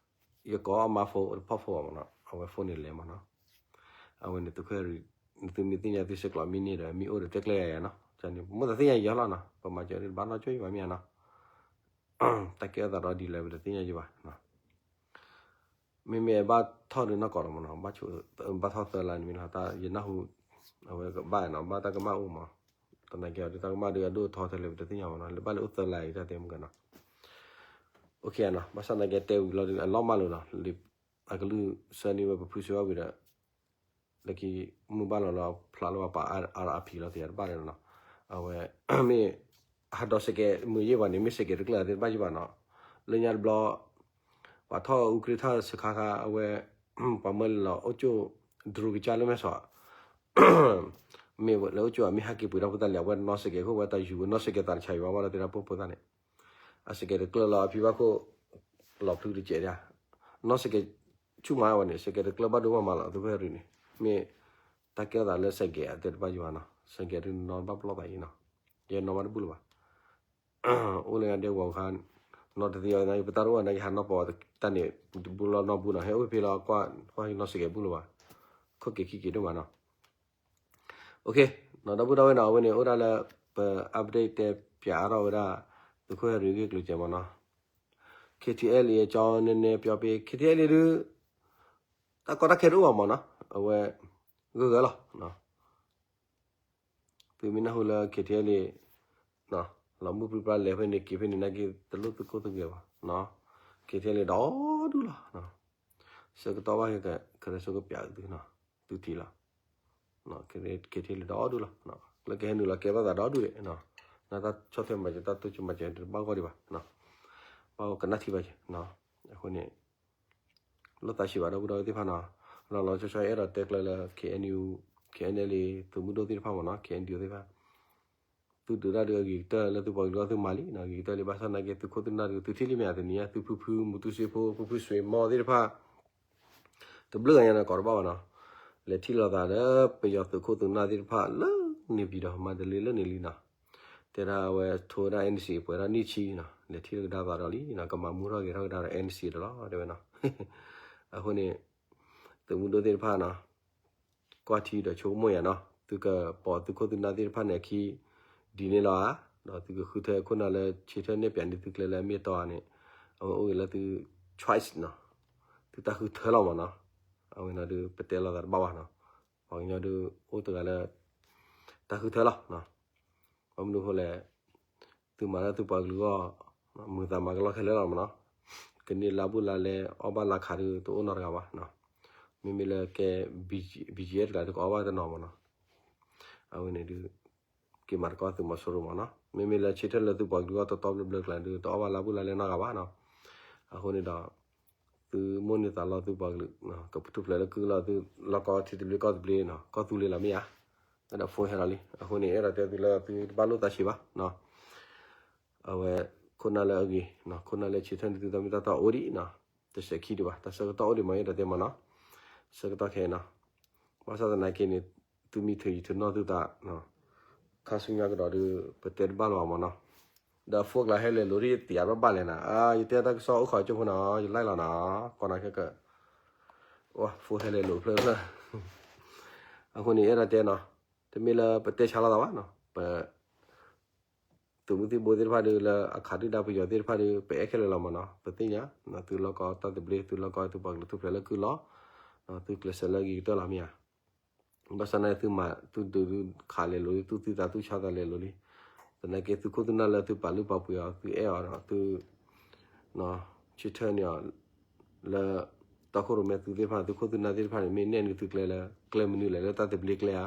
ယကိးအမါဖိတဖီၣ်ဖိဘၣ်မးနီၤ အဝဲ phone န့ၣ်လဲၤမးနီၤ အဝဲန့ၣ်သုးခိၣ်ဟဲရံၤ သုမ့ၢ်သ့ၣ်ညါသုဆဲးကျိးမ့ၢ်န့ၢ်ဒီး မ့ၢ်အိၣ်ဒီးတဲကျဲယၤနီၤ န့ၣ် ပမိၣ်သးသ့ၣ်ညါယဲလီၤနီၤ ပမၤစၢၤဒ်တဘၣ်နီၢ်ကၠိယဘၣ်မ့ၢ်ဧါနီၤ တၢ်ကဲထီၣ်သးဒီးဒ်လဲၣ်ပတသ့ၣ်ညါယဘၣ် မ့မ့ၢ်ဘၣ်ထီၣ်ဒုးနီၢ်ကီၢ်လီၤမးနီၤ ဘၣ်ထီၣ်သၢလါန့ၣ်မ့ၢ်လီၤ တၢ်ယနၢ်ဟူ အဝဲကဘၣ်နီၤ ဘၣ်တၢ်ကမၣ်အိၣ်မး တနာ်က့ဒီးတၢ်ကမၣ်ဒုးအဒိၣ်အထီထဲလဲၣ် ပတသ့ၣ်ညါဘၣ်နီၤ လၢဘၣ်လၢအိၣ်သၢလါအံၤတၢ်တဲမုၢ်ကနီၤ OK နီၤ ဘၣ်ဆၣ်နာ်က့တဲဝံၤလီၤဒုးအလီၢ်မၢ်လိာ်နီၤ လံာ်အကလုၢ်ဆၢန့ၢ်ဝဲပဖုစၢၤဝဲဝံၤဒီး လၢခံမုၢ်ဘၣ်လီၤလီၤဖျါလၢပှၤပာ် RRP လီၤတယၤတဘၣ်န့ၣ်နီၤ အဝဲ မ့ၢ် ဟးဒီးစဲးကဲးမုာ်ယ့ၢ်ဘၣ်န့ၣ် မ့ၢ်စဲးကဲးတကျၢၢ်သ့ၣ်တဘၣ်ယ့ၢ်ဘၣ်နီၤ လၢညါတဘျီ ပှၤထီၣ်အူကြ့ထၣ်စခါခါ အဝဲ ပှၤမၢလီၤအိၣ်ကၠိၣ် drone ကစၢ်လၢမဲာ်စီၤ မ့ၢ်ဝဲလၢအိၣ်ကၠိၣ်အမ့ၢ်ဟဲက့ၤပှ့ၤထီၣ်ဖိသၣ်လံ အဝဲနီၢ်စဲးကဲးခိၣ်ဝဲတၢ်ယူၤဝဲ နီၢ်စဲးကဲးသးတဆါယံၤဘၣ်ဘၣ်လၢသ့ၣ်တၢ်ပိၢ်ဖိသၣ်န့ၣ် အစဲးကဲးတကျၢၢ်လီၤအဖံဘၣ်ခိၣ် လီၤဖျုတစဲးဒၣ် နီၢ်စဲးကဲး ဆူၣ်မးဝဲန့ၣ် စဲးကဲးတကျၢၢ်ဘၣ်ဒိဘၣ်မးလီၤ သုးခိၣ်ဟဲရံၤန့ၣ် မ့ၢ်တၢ်ကဲထီၣ်သးလၢစဲးကဲးအတဲတဘၣ်ယံၤဘၣ်နီၤ စဲးကဲးဒုးနီၢ်ဘၣ်ပလီၢ်သးအံၤနီၤ ယဲနီၢ်ဘၣ်တဘူၣ်လၢၤဘၣ် အိၣ်လၢညါဒဲဝီၤခါ နီၢ်တသ့အီၤ ပတၢ်တအိၣ်နာ်က့ဟးနီၢ်ပီၢ်တၢ်န့ၣ် တဘူၣ်လီၤနီၢ်ဘူၣ်နီၤ ဟဲအိၣ်ဖဲလီၤကွၢ် ကွၢ်နီၢ်စဲးကဲးဘူၣ်လၢၤဘၣ် ခိၣ်က့ၤခံက့ၤဒိၣ်မးနီၤ OK နီၤ ဒီပုၢ်ဒီဝဲၢ်နီၤ အဝဲန့ၣ်အိၣ်ဒၣ်လၢ ပ update တဲပၠးအါထီၣ်ဝဲဒၣ် သုးခိၣ်ဟဲရံၤဂ့ၢ်ကျိၤစဲးမးနီၤ KTLA အကြောင်းနည်းနည်းပြောပေး KTLA ဒုး တၢ်ကီတၢ်ခဲတအိၣ်ဘၣ်မးနီၤ အဝဲ ဂၢၢ်ဂၢၢ်လီၤ သုမ့ၢ်နၢ်ဟူလၢ KTLA လီၤမုၢ်ပြံပြါလဲၤဖဲန့ၣ်က့ၤဖဲန့ၣ်နာ်က့တလိၣ်သုးကိၣ်သုးဂဲၤဘၣ် KTLA ဒီဒူၣ်လီၤ ဆၢကတီၢ်ဘၣ်ကရၢဆိကပၠးသုနီၤ သုထံၣ်လီၤ KTLA ဒီဒူၣ်လီၤ လၢကဟဲနုာ်လီၤကဲဘၣ်သးဒီဒူၣ်ဒံး တၢ်ဆီၣ်ထွဲမၤစၢၤ တၢ်တိစၢၤမၤစၢၤ တဘၣ်ဂီၢ်ဒံးဘၣ်, ဘၣ်ဂီၢ်ကနၣ်ထံဘၣ်က့ၤ, အဃိန့ၣ် လိၣ်သးဆံးဘၣ် ဒီပုၢ်ဒီဝဲၢ်သ့ၣ်တဖၣ်နီၤ, လီၤလီၤဆီဆီအဲၣ်ဒိးတဲကျၢၤလၢ KNU, KNLA သုးမုၢ်ဒိၣ်သ့ၣ်တဖၣ်မ့ၢ်နီၤ, KNDO သ့ၣ်တဖၣ် သုဒုးတၢ်ဒုးအဂ့ၤကတၢၢ်လၢသုပှၤကလုာ်အဂီၢ် သုမၤလံနီၤ, ဂ့ၤကတၢၢ်လံ ဘၣ်ဆၣ်သနာ်က့ သုခိၣ်သုနၢ်ဒုး သုထံၣ်လံမ့ၢ်ဧါ တနံၤညါ သုဖုဖု မူတူစ့ဖိ ဖုဖုစွ့ၤမီသ့ၣ်တဖၣ် တဘျုးဂၤညါန့ၣ် ကိးတဘၣ်ဘၣ်နီၤ, လဲၤထံၣ်လိာ်သးဒီး ပယီၤသုးခိၣ်သုးနၢ်သ့ၣ်တဖၣ်လၢ နေပြည်တော် မန္တလေးလၢန့ၣ်လံနီၤ, တဲဒၣ်အဝဲထိဝဲဒၣ် NCA ပှဲၤထီၣ်နံၣ်ဆံနီၤ, လဲၤထံၣ်လိာ်ကဒါသးဒီးလံနီၤ, ကမၤမူထီၣ်ဂဲၤထီၣ်ကဒါဒီး NCA ဒီးလီၤ တဲဝဲနီၤ, အဃိန့ၣ် သုးမုၢ်ဒိၣ်သ့ၣ်တဖၣ်နီၤ ကွၢ်ထံဒီးဆိကမိၣ်ယၤနီၤ, သုကပိာ်သုခိၣ်သုနၢ်သ့ၣ်တဖၣ်န့ၣ်အခံ ဒ်န့ၣ်လီၤဧါ, ဒီးသုကဃုထၢခိၣ်နၢ်လၢဆၢထၢၣ်နဲၣ်ပၠးန့ၢ်သုကျဲလၢအမ့ၢ်အတီဧါန့ၣ်, အဝဲအိၣ်ဂ့ၤလၢသု choice နီၤ, သုတၢ်ဃုထၢလီၤမ့ၢ်နီၤ, အဝဲန့ၣ်ဒုးပတဲလိာ်သးတဘၣ်ဘၣ်နီၤ, ပှၤကညီဒုးအိၣ်တဂၤလၢ တၢ်ဃုထၢလီၤ ဘၣ်မနုၤအဃိလဲၣ်, သုမၤလၢသုပှၤကလုာ်အဂီၢ်, မုာ်သးမၤကလီခဲလၢာ်လီၤမ့ၢ်နီၤ, ကန့ၢ်လါဘူးလါလဲ အီၣ်ဘၣ်လါခးဒုးတအိၣ်နီတဂၤဘၣ်, မ့မ့ၢ်လၢကဲ BGF တဂၤဒုးကအီၣ်ဘၣ်တနီၤမ့ၢ်နီၤ, အဝဲန့ၣ်ဒုး က့ၤမၤသကိးသုးမီၤစိရိၤမ့ၢ်နီၤ, မ့မ့ၢ်လၢဆၢထၢၣ်လၢသုပှၤကလုာ်အဂီၢ်တီတီဘျၢဘျၢကျါဒုး တအီၣ်ဘၣ်လါဘူးလါလဲနီတဂၤဘၣ်နီၤ, အဃိန့ၣ်ဒီး သုမိၣ်န့ၢ်သးလီသုပှၤကလုာ်, ကထူၣ်ဖျဲးလၢကုၢ်လီၤ သုလီၢ်ကီထံသဘျ့ကီၢ်သဘျ့နီၤ, ကီၢ်သူလ့ၤလီၤမ့ၢ်ဧါ, ဒီး phone ဟဲလီၤလံ, အဃိန့ၣ် အဲၣ်ဒိးတဲသုလၢသုတဘၣ်လိၣ်သးဆံးဘၣ်နီၤ, အဝဲ ခိၣ်နၢ်လၢအဂ့ၤ, ခိၣ်နၢ်လၢဆၢထၢၣ်န့ၢ်သုတၢ်မ့ၢ်တၢ်တီအိၣ်ဒံးနီၤ, တဆဲးခံဒံးဘၣ်, တၢ်ဆၢကတီၢ်အိၣ်ဒံးမ့ၢ် အဲၣ်ဒိးတဲမ့ၢ်နီၤ, ဆၢကတီၢ်ခဲအံၤနီၤ, ဘၣ်ဆၣ်သနာ်က့န့ၣ် သုမ့ၢ်ထုးယံၤထုးနီၢ်သုသး ခါဆူညါကဒီးဒုး ပတဲတဘၣ်လၢၤဘၣ်မ့ၢ်နီၤ, ဒီး phone ကျါဟဲလဲၤလိာ်ဒ်တယးဘၣ်ဘၣ်လဲၣ်နၤ, ယတဲတၢ်ကစီၣ်အိၣ်ခိးကၠိဖိနီၤ, ယlikeလီၤနီၤ, ကိးနၤခဲကၢ, အိ phone ဟဲလဲၤလိာ်ဖျၢၣ်ဖျၢၣ်, အဃိန့ၣ် အဲၣ်ဒိးတဲနီၤ, တမ့ၢ်လၢပတဲဆါလိာ်သးဘၣ်နီၤ, ပ သုးမုၢ်သံၣ်ဘိသ့ၣ်တဖၣ်ဒုး လၢအခးဒုၣ်ဒါပယီၤသ့ၣ်တဖၣ်ဒုး ပအဲၣ်ခဲလၢာ်လီၤမ့ၢ်နီၤ, ပသ့ၣ်ညါ, သုလီၢ်ကီတၢ်သဘျ့ သုလီၢ်ကီသုပှၤကလုာ်ထူၣ်ဖျဲးလၢကုၢ်လီၤ, သုကျဲးစၢးလၢအဂ့ၤကတၢၢ်လီၤမ့ၢ်ဧါ, ဘၣ်ဆၣ်န့ၣ် သုမၤသုဒုးခးလဲၤလိာ်လံ သူၣ်သံသးသူၣ်ဆါသးလဲၤလိာ်လံ, သနာ်က့သုခိၣ်သုနၢ်လၢသုပာ်လုၢ်ပာ်ပှ့ၤအီၤ သုအဲၣ်အီၤဒီးသု ဆၢထၢၣ်န့ၢ်အီၤ လၢ တီခိၣ်ရိၣ်မဲသုသ့ၣ်တဖၣ် သုခိၣ်သုနၢ်သ့ၣ်တဖၣ်န့ၣ် မ့ၢ်နဲၣ်နုာ်သုကျဲလၢ ကျဲမနုၤလဲၣ် လၢတၢ်သဘျ့ကျဲဧါ,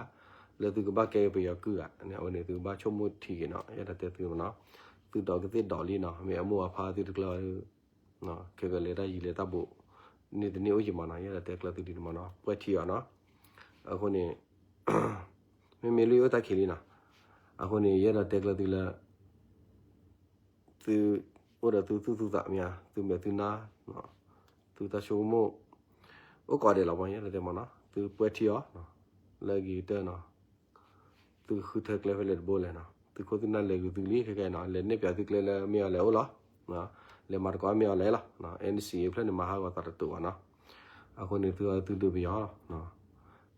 လၢသုကဘၣ်ကဲပယီၤကုၢ်ဧါ, အဝဲန့ၣ်သုကဘၣ်ဆိကမိၣ်ထံက့ၤနီၤ, ယဲဒၣ်တဲသုမ့ၢ်နီၤ, သုဒီးကသ့ၣ်ဒီးလံနီၤ, မ့ၢ်အမိၢ်အဖါသုတကျၢၤဘၣ်ဒုး ခဲကလဲၤတၢ်ယံၤလဲၤတၢ်ဘူး န့ၢ်တန့ၢ်အိၣ်က့ၤမ့ၢ်နီၤ, ယဲဒၣ်တဲကျၢၤသုဒ်န့ၣ်မ့ၢ်နီၤ, ပှဲၤထံအီၤနီၤ, အဃိန့ၣ် မ့မ့ၢ်လၢယအိၣ်တၢ်ခံးလံနီၤ, အဃိန့ၣ် ယအဲၣ်ဒိးတဲကျၢၤသုလၢ သုအိၣ်ဒီးသုသူၣ်သုသးမ့ၢ်ဧါ, သုမဲာ်သုနါ, သုတၢ်ဆိကမိၣ် အိၣ်ကိးဂၤဒဲးလီၤမ့ၢ် ယအဲၣ်ဒိးတဲမ့ၢ်နီၤ, သုပှဲၤထံအီၤ လၢအဂ့ၤကတၢၢ်နီၤ, သုဃုထၢကျဲဖဲလဲၣ်တဘိလဲၣ်နီၤ, သုခိၣ်သုနၢ်လဲၤဂုာ်သုလံခဲကဲနီၤ, လဲၤနဲၣ်ပၠးသုကျဲလၢမ့ၢ်အီၤလဲၤအိၣ်လီၤ, လဲၤမၤသကိးမ့ၢ်အီၤလဲၤလီၤ, NCA ဖျၢၣ်န့ၣ် မၤဟးဂီၤသးတတုာ်ဘၣ်နီၤ, အဃိန့ၣ် သုအသုဒုးပယီၤ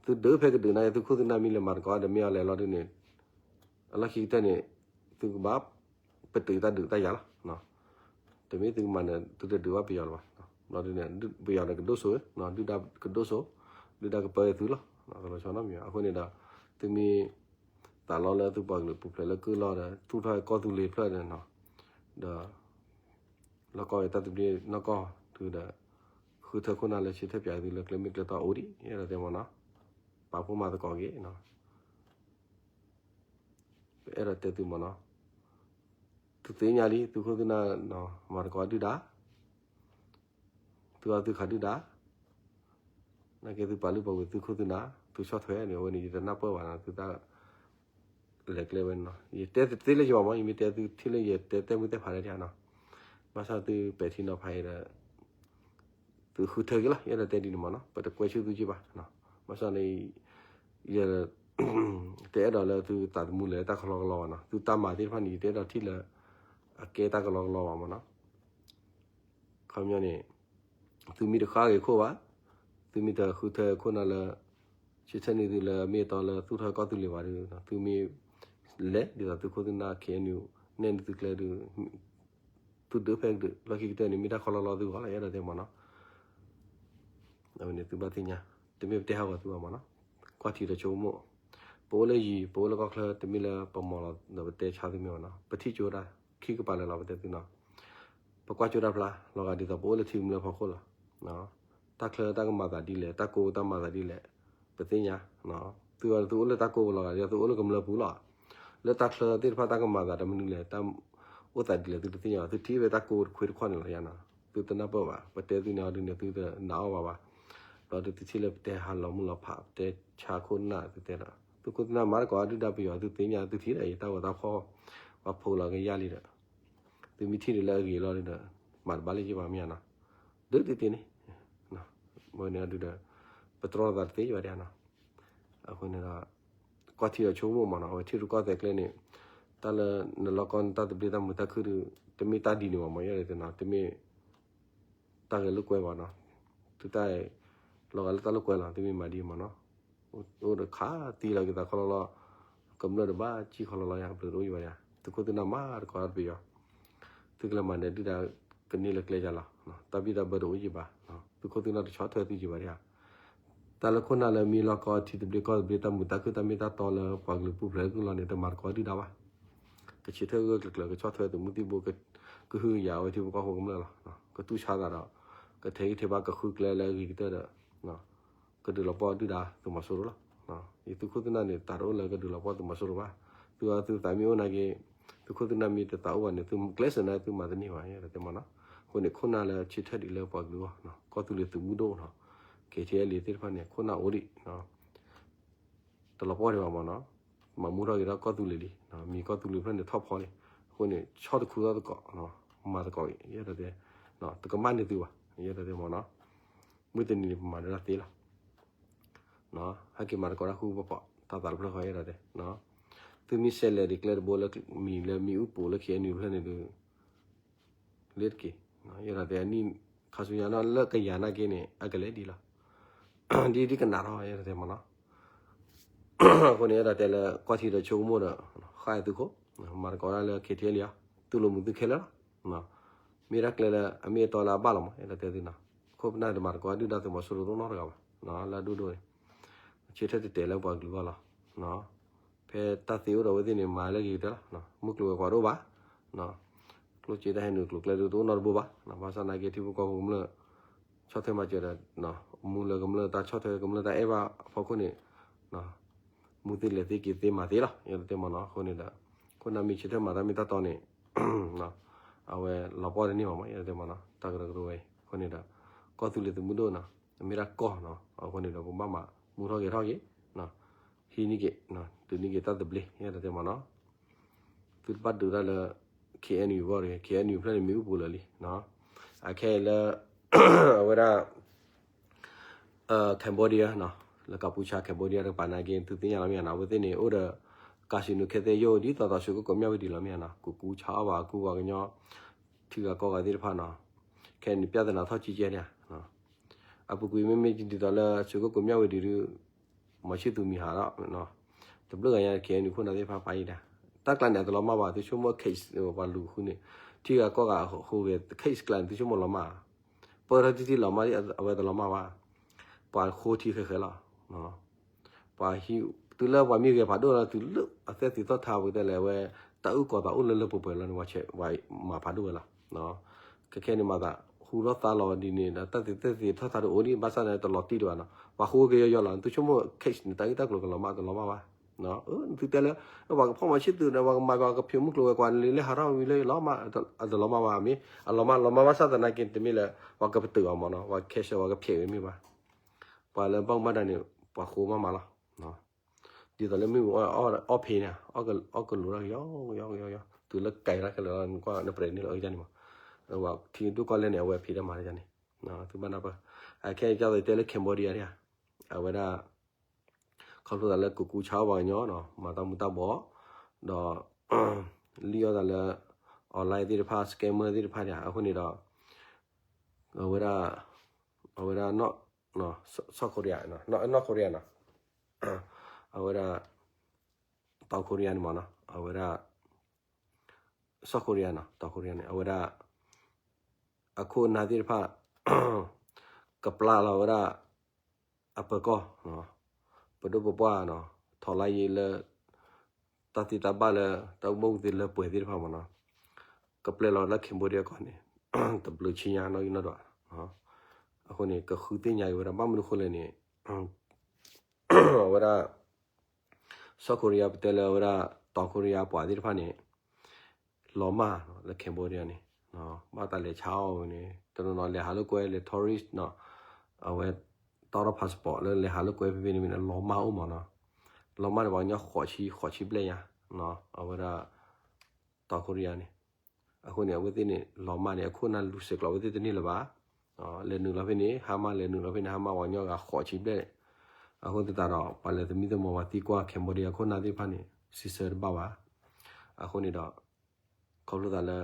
သုဒုးဖဲကဒုးန့ၣ် သုခိၣ်သုနၢ်မ့ၢ်လဲၤမၤသကိးဒီးမ့ၢ်အီၤလဲၤလီၤဒုးန့ၣ်, အလီၢ်ခံကတၢၢ်န့ၣ် သုကဘၣ်ပတုာ်တၢ်ဒုးတၢ်ယၤလီၤ. တမ့ၢ်သုကမၤန့ၣ် သုတဒုးဘၣ်ပယီၤလၢၤဘၣ်. ဘျီဒုးန့ၣ် ပယီၤန့ၣ်ကဒိၣ်စိ, ဒုၣ်ဒါကဒိၣ်စိ, ဒုၣ်ဒါကပၢသုလီၤ. အဃိန့ၣ်ဒီး သုမ့ၢ်သးလီလၢသုပှၤကလုာ်ပူၤဖျဲးလၢကုၢ်လီၤဒီး သူၣ်ထီၣ်ကီၢ်သူလ့ၤဖျၢၣ်ဒီး ဒီး လီၢ်ကီၢ်အတၢ်သဘျ့နီၢ်ကီၢ်သုဒီး ဃုထၢခိၣ်နၢ်လၢဆၢထၢၣ်ပၠးသုလၢကျဲမ့ၢ်ကျဲတီအိၣ်ဒံး ယအဲၣ်ဒိးတဲမ့ၢ်နီၤ, ပာ်ဖှိၣ်မၤသကိးက့ၤနီၤ, ပအဲၣ်ဒိးတဲသုမ့ၢ်နီၤ, သုသ့ၣ်ညါလံ သုခိၣ်သုနၢ် မၤသကိးဒုၣ်ဒါ သုအီၣ်သုခးဒုၣ်ဒါ, နာ်က့သုပာ်လုၢ်ပာ်ပှ့ၤသုခိၣ်သုနၢ် သုဆီၣ်ထွဲန့ၣ် အဝဲန့ၣ် ယတနၢ်ပၢၢ်ဘၣ်နီၤ, သုတၢ်လဲၤကျဲဝဲနီၤ, ယတဲသ့လၢယဘၣ်မ့ၢ် ယမ့ၢ်တဲသုထံၣ်လၢယတဲတဲမုၢ်တဲဖးလၢယၤနီၤ, ဘၣ်ဆၣ်သုပဲာ်ထံနီၤဖးအံၤဒီး သုဃုထၢက့ၤလီၤ, ယအဲၣ်ဒိးတဲဒ်န့ၣ်မ့ၢ်နီၤ, ပတကွဲဆူသုက့ၤဘၣ်, ဘၣ်ဆၣ်န့ၣ် ယ တအဲၣ်ဒိးလၢသုသးသမူလဲၤတၢ်ကလီကလီဘၣ်နီၤ, သုတၢ်မၤသ့ၣ်တဖၣ်န့ၣ် ယတအဲၣ်ဒိးထံၣ်လၢ အကဲတၢ်ကလီကလီဘၣ်မ့ၢ်နီၤ, ခီပညီန့ၣ် သုမ့ၢ်တဃၣ်ဂ့ၤခိၣ်ဘၣ်, သုမ့ၢ်တဃုထၢခိၣ်နၢ်လၢ ဆၢထၢၣ်န့ၢ်သုလၢမ့ၢ်အတီလၢသူၣ်ထီၣ်ကီၢ်သူလ့ၤဘၣ်ဒီး သုမ့ၢ်လဲၤဒ်သိးသုခိၣ်သုနၢ် KNU နဲၣ်န့ၢ်သုကျဲဒီး သုဒုးဖဲကဒုး လီၢ်ခံကတၢၢ်န့ၣ် မ့ၢ်တၢ်ကလီကလီသုဂီၢ်လီၤ ယအဲၣ်ဒိးတဲမ့ၢ်နီၤ, အဝဲန့ၣ်သုဘၣ်သ့ၣ်ညါ, တမ့ၢ်ပတဲဟးဂီၤသုဘၣ်မ့ၢ်နီၤ, ကွၢ်ထံဒီးဆိကမိၣ်, ပအိၣ်လၢယံၤ ပအိၣ်လၢကီၢ်ချၢ တမ့ၢ်လၢပမီၤလီၤဒီးပတဲဆါသုမ့ၢ်ဘၣ်နီၤ, ပထံၣ်ကၠိတၢ် ခံကပၤလၢာ်လီၤ ပတဲသုနီၤ, ပကွၢ်ကၠိတၢ်ဖျါ လီၤဂာ်ဒ်သိးပအိၣ်လၢထံကမျၢၢ်ဖီခိၣ်လီၤ, တၢ်ချၢတၢ်ကမၤသးဒ်လဲၣ် တၢ်ကိၢ်တၢ်မၤသးဒ်လဲၣ်, ပသ့ၣ်ညါ, သုသုအိၣ်လၢတၢ်ကိၢ်ပူၤလီၤဂာ်ဒ်သိးသုအိၣ်လၢကမျၢၢ်ပူၤလီၤ, လၢတၢ်ချၢသ့ၣ်တဖၣ်တၢ်ကမၤသးတမနုၤလဲၣ်, တၢ်အိၣ်သးဒ်လဲၣ် သုတသ့ၣ်ညါဘၣ်, သုထံၣ်ဝဲတၢ်ကိးတခွ့တခီၣ်န့ၣ်လီၤယါနီၤ, သုတနၢ်ပၢၢ်ဘၣ်, ပတဲသုန့ၣ်အီၤဒုန့ၣ် သုတနာ်အီၣ်ဘၣ်ဘၣ်, ဒီးသုထံၣ်လၢပတဲဟးလီၤမုၢ်လီၤဖး ပတဲဆါခိၣ်နၢ်သုတဲဒီး သုခိၣ်သုနၢ်မၤတကိးဒုၣ်ဒါပယီၤ သုသ့ၣ်ညါသုထံၣ်ဒီး ယတၢ်ဂီၤတၢ်ဖီၣ် ပှၤဖိးလီၤကယၢ်လံဒီး သုမ့ၢ်ထံၣ်ဒ်လၢအဂ့ၤလီၤဒီး မၤတဘၣ်လၢယဘၣ်မ့ၢ်ဧါနီၤ, ဒုးတ့တ့န့ၣ်, ဝဲန့ၣ်ဒုးဒီး ပတြီသးတသ့ယဘၣ်ဒၣ်နီၤ, အဃိန့ၣ်ဒီး ကွၢ်ထံဒီးဆိကမိၣ်မးနီၤ, အဝဲထံရူၢ်ကီၢ်သဲးကျဲန့ၣ် တၢ်လၢနလီၢ်ကီၢ်နတၢ်သဘျ့တၢ်မုာ်တၢ်ခုၣ်ဒီး တမ့ၢ်တၢ်ဒ်န့ၣ်ဘၣ်မး ယဲဒၣ်တဲနီၤ, တမ့ၢ် တၢ်ဂဲၤလိာ်ကွဲဘၣ်နီၤ, သုတၢ် လီၤဂာ်လၢတၢ်လိာ်ကွဲလီၤ, သုမ့ၢ်မၤဒ်မးနီၤ, အိၣ်ဒီးခးသံလီၤက့ၤသးခီလီၤလီၤ, ကမျၢၢ်တဘၣ်ကံၣ်ခီလီၤလီၤယါ ဘျုးတအိၣ်ယဘၣ်ယါ, သုခိၣ်သုနၢ်မၤတကိးဒၣ်ပယီၤ, သုကလဲၤမၤနၢၤဒုၣ်ဒါ ကန့ၢ်လၢကျဲယါလီၤ, တၢ်ဘံၣ်တၢ်ဘၢတအိၣ်ယဘၣ်, သုခိၣ်သုနၢ်တဆီၣ်ထွဲသုယဘၣ်ဒၣ် တၢ်လၢခိၣ်နၢ်လၢမ့ၢ်လီၢ်ကီၢ်ထံသဘျ့ကီၢ်သဘျ့တၢ်မုာ်တၢ်ခုၣ်တၢ်မ့ၢ်တၢ်တီလၢပှၤကလုာ်ပူၤဖျဲးကလုာ်လီၤန့ၣ် တမၤတကိးဒုၣ်ဒါဘၣ်, ကဆၢထၢၣ်ဂၢၢ်ကျၢၤကျၢၤ ကဆီၣ်ထွဲသုးမုၢ်သံၣ်ဘိ ကဟုကယာ်ဝဲထံဖိကီၢ်ဖိကမျၢၢ်လီၤ, ကတူၢ်ဆါသးဒီး ကထဲးဂံၢ်ထဲးဘါကဃုကျဲလၢအဂ့ၤကတၢၢ်ဒီး ကဒုးလီၤပှီၢ်ဒုၣ်ဒါသုးမီၤစိရိၤလီၤ, ယသုးခိၣ်သုးနၢ်န့ၣ် တၢ်တအိၣ်လၢကဒုးလီၤပှီၢ်သုးမီၤစိရိၤဘၣ်, သုသုသးမ့ၢ်အိၣ်နာ်က့ သုးခိၣ်သုးနၢ်မ့ၢ်တသးအိၣ်ဘၣ်န့ၣ် သုကျဲးစၢးနၤသုမၤတန့ၢ်ဘၣ် ယတဲမးနီၤ, အဃိန့ၣ် ခိၣ်နၢ်လၢဆၢထၢၣ်ဒံးလၢပှၤကလုာ်အဂီၢ် ကီၢ်သူလ့ၤသုးမုၢ်ဒိၣ်နီၤ, က့ၤထံအဲလံၤသ့ၣ်တဖၣ်န့ၣ် ခိၣ်နၢ်အိၣ်ဒံး တလီၤပှီၢ်ဒံးဘၣ်မးနီၤ, မၤမူထီၣ်က့ၤထီၣ်ကီၢ်သူလ့ၤလံ, မံၤကီၢ်သူလ့ၤဖျၢၣ်န့ၣ်ထီၣ်ဖီလံ, အဃိန့ၣ် ဆီၣ်တခူထီၣ်သကိး, မၤသကိးအံၤ ယဲဒၣ်တဲ, တကမၣ်န့ၢ်သုဘၣ် ယဲဒၣ်တဲမးနီၤ, မုၢ်တနံၤန့ၣ် ပမၤဒၣ်တၢ်သ့လီၤ, ဟဲက့ၤမၤသကိးတၢ်ဃူပီၤ တၢ်သးတဖျၢၣ်ဃီ ယဲဒၣ်တဲ, သုမ့ၢ်ဆဲးလဲၤဒံးကျဲတဘိလၢမံၤလၢမံၤအူပူၤလၢ ခ့ၣ်အဲၣ်ယူၣ်ဖျၢၣ်န့ၣ်ဒုး လ့တက့ၢ်, ယဲဒၣ်တဲအနံၣ်ခါဆူညါနီၤ လၢကယၤနာ်က့န့ၣ် အကလဲၤဒံးလီၤ, ဒ်ဒ်ကနၣ်ထီၣ် ယဲဒၣ်တဲမးနီၤ, အဃိန့ၣ် ယဲဒၣ်တဲလၢကီၢ်ထံဒီးဆိကမိၣ်ဒီး ဃၣ်သုးခိၣ်, မၤသကိးတၢ်လၢ ခ့ၣ်ထံအဲၣ်လံၤအီၤ တူၢ်လိာ်မုာ်သုခဲလၢာ်လီၤ, မ့ၢ်တၢ်ကျဲလၢအမ့ၢ်အတီလၢအဘၣ်လီၤမး ယဲဒၣ်တဲသုနီၤ, ခိၣ်ပနၢ်တမၤသကိးဒုၣ်ဒါသုးမီၤစိရိၤတအိၣ်နီတဂၤဘၣ်, လၢအဒိၣ်ဒိၣ်န့ၣ်, ဆၢထၢၣ်တဲာ်တဲာ်လၢပှၤကလုာ်အဂီၢ်လီၤ, ဖဲတၢ်သ့အိၣ်ဒီးအဝဲသ့ၣ်န့ၣ် မၤလၢဂ့ၤကတၢၢ်လီၤ, မုၢ်ကျိၤဝဲၤကွာ်တအိၣ်ဘၣ်, ကျိၣ်စ့တၢ်ဟဲနုာ်ကျိၤကျဲဒုးတအိၣ်နီတဘိဘၣ်, ဘၣ်ဆၣ်နာ်က့ထံဖိကီၢ်ဖိကမျၢၢ် ဆီၣ်ထွဲမၤစၢၤဒီး မူလၢကမျၢၢ်တၢ်ဆီၣ်ထွဲကမျၢၢ်တၢ်အဲၣ်ဘၣ်အဖီခိၣ်န့ၣ် မူသ့လဲၤသ့က့ၤသ့မၤသ့လီၤ ယဲဒၣ်တဲမးနီၤ, အဃိန့ၣ်ဒီး ခိၣ်နၢ်မ့ၢ်ဆၢထၢၣ်မၤတၢ်မ့ၢ်တၢ်တီန့ၣ် အဝဲလီၤပှီၢ်တန့ၢ်ဘၣ်မး ယဲဒၣ်တဲမးနီၤ, တၢ်ကရၢကရိဝဲအံၤ အဃိန့ၣ်ဒီး ကီၢ်သူလ့ၤသုးမုၢ်ဒိၣ်နီၤ မ့ၢ်ဒၣ်ကီၢ်နီၤ အဃိန့ၣ်ဒီး ပဘၣ်မၤမူထီၣ်ဂဲၤထီၣ်က့ၤ ဟံးန့ၢ်က့ၤ တုၤန့ၢ်က့ၤတၢ်သဘျ့ ယဲဒၣ်တဲမးနီၤ သုတဘၣ်ဒုးတၢ်လၢ ခ့ၣ်အဲၣ်ယူၣ်အဂီၢ်တဂ့ၤ, ခ့ၣ်အဲၣ်ယူၣ်ဖျၢၣ်န့ၣ် မ့ၢ်အူပူၤလၢာ်လံ, အခဲအံၤလၢ အဝဲဒၣ် Cambodia နီၤ, လၢကပူၤချါ Cambodia တကပၤနာ်က့ သုသ့ၣ်ညါလီၤမ့ၢ်ဧါနီၤ, အဝဲသ့ၣ်န့ၣ် အိၣ်ဒီး casino ခဲသ့ၣ်ယိၣ် ဒ်သိးသိး ရွှေကုက္ကို မြဝတီ လီၤမ့ၢ်ဧါနီၤ, ကူကူဆါအီၣ်ဘၣ်ကူပှၤကညီ ထံဂၤကီၢ်ဂၤသ့ၣ်တဖၣ်နီၤ, ခဲအံၤန့ၣ် ပြဿနာထီၣ်ကံကဲန့ၣ်ဧါ, အပူၤကွံာ်မ့မ့ၢ်ဒ်သိးလၢ ရွှေကုက္ကို မြဝတီ ဒုး မီၤဆံၣ်သူၤမံၤဟးထီၣ်, တဘျုးဂၤညါ ခ့ၣ်အဲၣ်ယူၣ်ခိၣ်နၢ်သ့ၣ်တဖၣ်ပာ်အံၤဒၣ်, တၢ်ကျါန့ၣ် အတလီၤမၢ်ဘၣ် သုဆိကမိၣ် case ပှၤလူၤဃုန့ၣ်, ထံဂၤကီၢ်ဂၤအဃိဂ့ၤ case ကျါန့ၣ် သုဆိကမိၣ်လီၤမၢ်, ပၢၢ်ထီၣ်ထံထံလီၤမၢ် အဝဲတလီၤမၢ်ဘၣ်, ပှၤဃိထံဃဲးဃဲးလီၤ ပှၤဟံး တုၤလၢပှၤမံဂဲၤဖးဒိၣ်လီၤ တုၤလၢအသဲသ့ၣ်ထီၣ်ထါပကတဲလဲၣ် အဝဲ တၢ်အုၣ်ကီၤသးအိၣ်လၢလၢပှဲၤပှဲၤလီၤန့ၣ် ပှၤမၤဖးဒိၣ်ဝဲလီၤ. ခဲခဲန့ၣ်မၤသး ဟူထီၣ်သါလီၤဒ်န့ၣ်ဒီး တၢ်သ့ၣ်သ့ၣ်ထီၣ်ထါတအိၣ်ဒံး ဘၣ်ဆၣ်န့ၣ် တလီၤတံၢ်ဒံးဘၣ်နီၤ ပှၤဃိက့ၤယီၤယီၤလီၤ သုဆိကမိၣ် case န့ၣ် တၢ်ဂ့ၢ်တၢ်ကျိၤကလီၤမၢ် တလီၤမၢ်ဘၣ် သုတဲလၢ ပှၤကဖီၣ်မၤဆံၣ်သူၤဒီး ပှၤကမၤပှၤကဖံးမုၢ်ကျိၤဝဲၤကွာ်လံ လၢဟးထီၣ်ဝံၤလၢလီၤမၢ် အတလီၤမၢ်ဘၣ် မ့ၢ် အလီၤမၢ်လီၤမၢ်ဘၣ်ဆၣ်သနာ်က့ တမ့ၢ်လၢ ပှၤကပတုာ်အီၤမ့ၢ်နီၤ ပှၤ cash ပှၤကဖျဲးဝဲမ့ၢ်ဘၣ် ပှၤလၢဘၣ်မူဘၣ်ဒါန့ၣ် ပှၤဃိမးမးလီၤ. ဒ်သိးလၢမ့ၣ်အူအီၣ်ဖံးန့ၣ် အီၣ်ကလိၤတၢ်ကယီကယီကယီကယီ တုၤလၢကဲထီၣ်ခဲလၢာ်လီၤ နကွၢ်နပြဲးန့ၣ်လီၤအၢယါန့ၣ်မး ထံဒိၣ်ကီၢ်လဲၢ်န့ၣ် အဝဲဖံးတၢ်မၤတယါန့ၣ် သုဘၣ်နၢ်ပၢၢ် အခဲအံၤဒ်သိးတဲလၢ Cambodia န့ၣ် အဝဲဒၣ် ခီဖျိသးလၢကကူဆါအီၣ်ပှၤကညီနီၤ မၤတၢ်မူၤတၢ်ဘှီး ဒီး လံၣ်အီၣ်သးလၢ online သ့ၣ်တဖၣ် scammer သ့ၣ်တဖၣ်န့ၣ် အဃိန့ၣ်ဒီး အဝဲဒၣ် အဝဲဒၣ် South Korea နီၤ North Korea နီၤ အဝဲဒၣ် South Korea န့ၣ်မးနီၤ အဝဲဒၣ် South Korea နီၤ South Korea န့ၣ် အဝဲဒၣ် အခိၣ်အနၢ်သ့ၣ်တဖၣ် ကပျၢ်လီၤဝဲဒၣ် အပၢၤကီၢ် ပဒိၣ်ပပှၢ်နီၤ ထီၣ်လါယံၤလၢ တၢ်သ့တၢ်ဘၣ်လၢ တၢ်အိၣ်ဘၣ်အိၣ်သ့လၢပှဲၤသ့ၣ်တဖၣ်မးနီၤ ကပျဲလီၤလၢ Cambodia ကီၢ်န့ၣ် တဘျုးဆံညါနီၣ်ဂံၢ်နီၣ်ဒွး အဃိန့ၣ် ကဃုသ့ၣ်ညါက့ၤဝဲဒၣ် ဘၣ်မနုၤအဃိလဲၣ်န့ၣ် အဝဲဒၣ် South Korea ပတဲလၢအဝဲဒၣ် တီခိရံယါပှၤသ့ၣ်တဖၣ်န့ၣ် လီၤမၢ်လၢ Cambodia န့ၣ် ဘၣ်တၢ်လဲၤဆါအီၣ်ဝဲန့ၣ် တနီၤနီၤလဲၤဟးလိာ်ကွဲလဲၤ tourist နီၤ အဝဲ တီထီၣ် passport လၢလဲၤဟးလိာ်ကွဲဖဲဖဲန့ၣ်မ့ၢ်န့ၣ် လီၤမၢ်အိၣ်မးနီၤ လီၤမၢ်န့ၣ် ပှၤကညီဃိးဆံ ဃိးဆံဘျဲၣ်ညါ အဝဲဒၣ် တီခိရံယါန့ၣ် အဃိန့ၣ် အဝဲသ့ၣ်န့ၣ် လီၤမၢ်န့ၣ် အခိၣ်နၢ်လူၤစဲးကျိးဝဲသ့ၣ်တန့ၢ်လၢၤဘၣ် လဲၤနုာ်လီၤဖဲန့ၣ် ဟါမၢ်လဲၤနုာ်လီၤဖဲန့ၣ် ဟါမၢ်ပှၤကညီဂၤဃိးဆံဘျဲၣ် အဃိသတးဒီး ပှၤလဲၤသမံသမိးပှၤသံကွၢ် Cambodia ခိၣ်နၢ်သ့ၣ်တဖၣ်န့ၣ် စံးဆၢတဘၣ်ဘၣ် အဃိန့ၣ်ဒီး ခီဖျိသးလၢ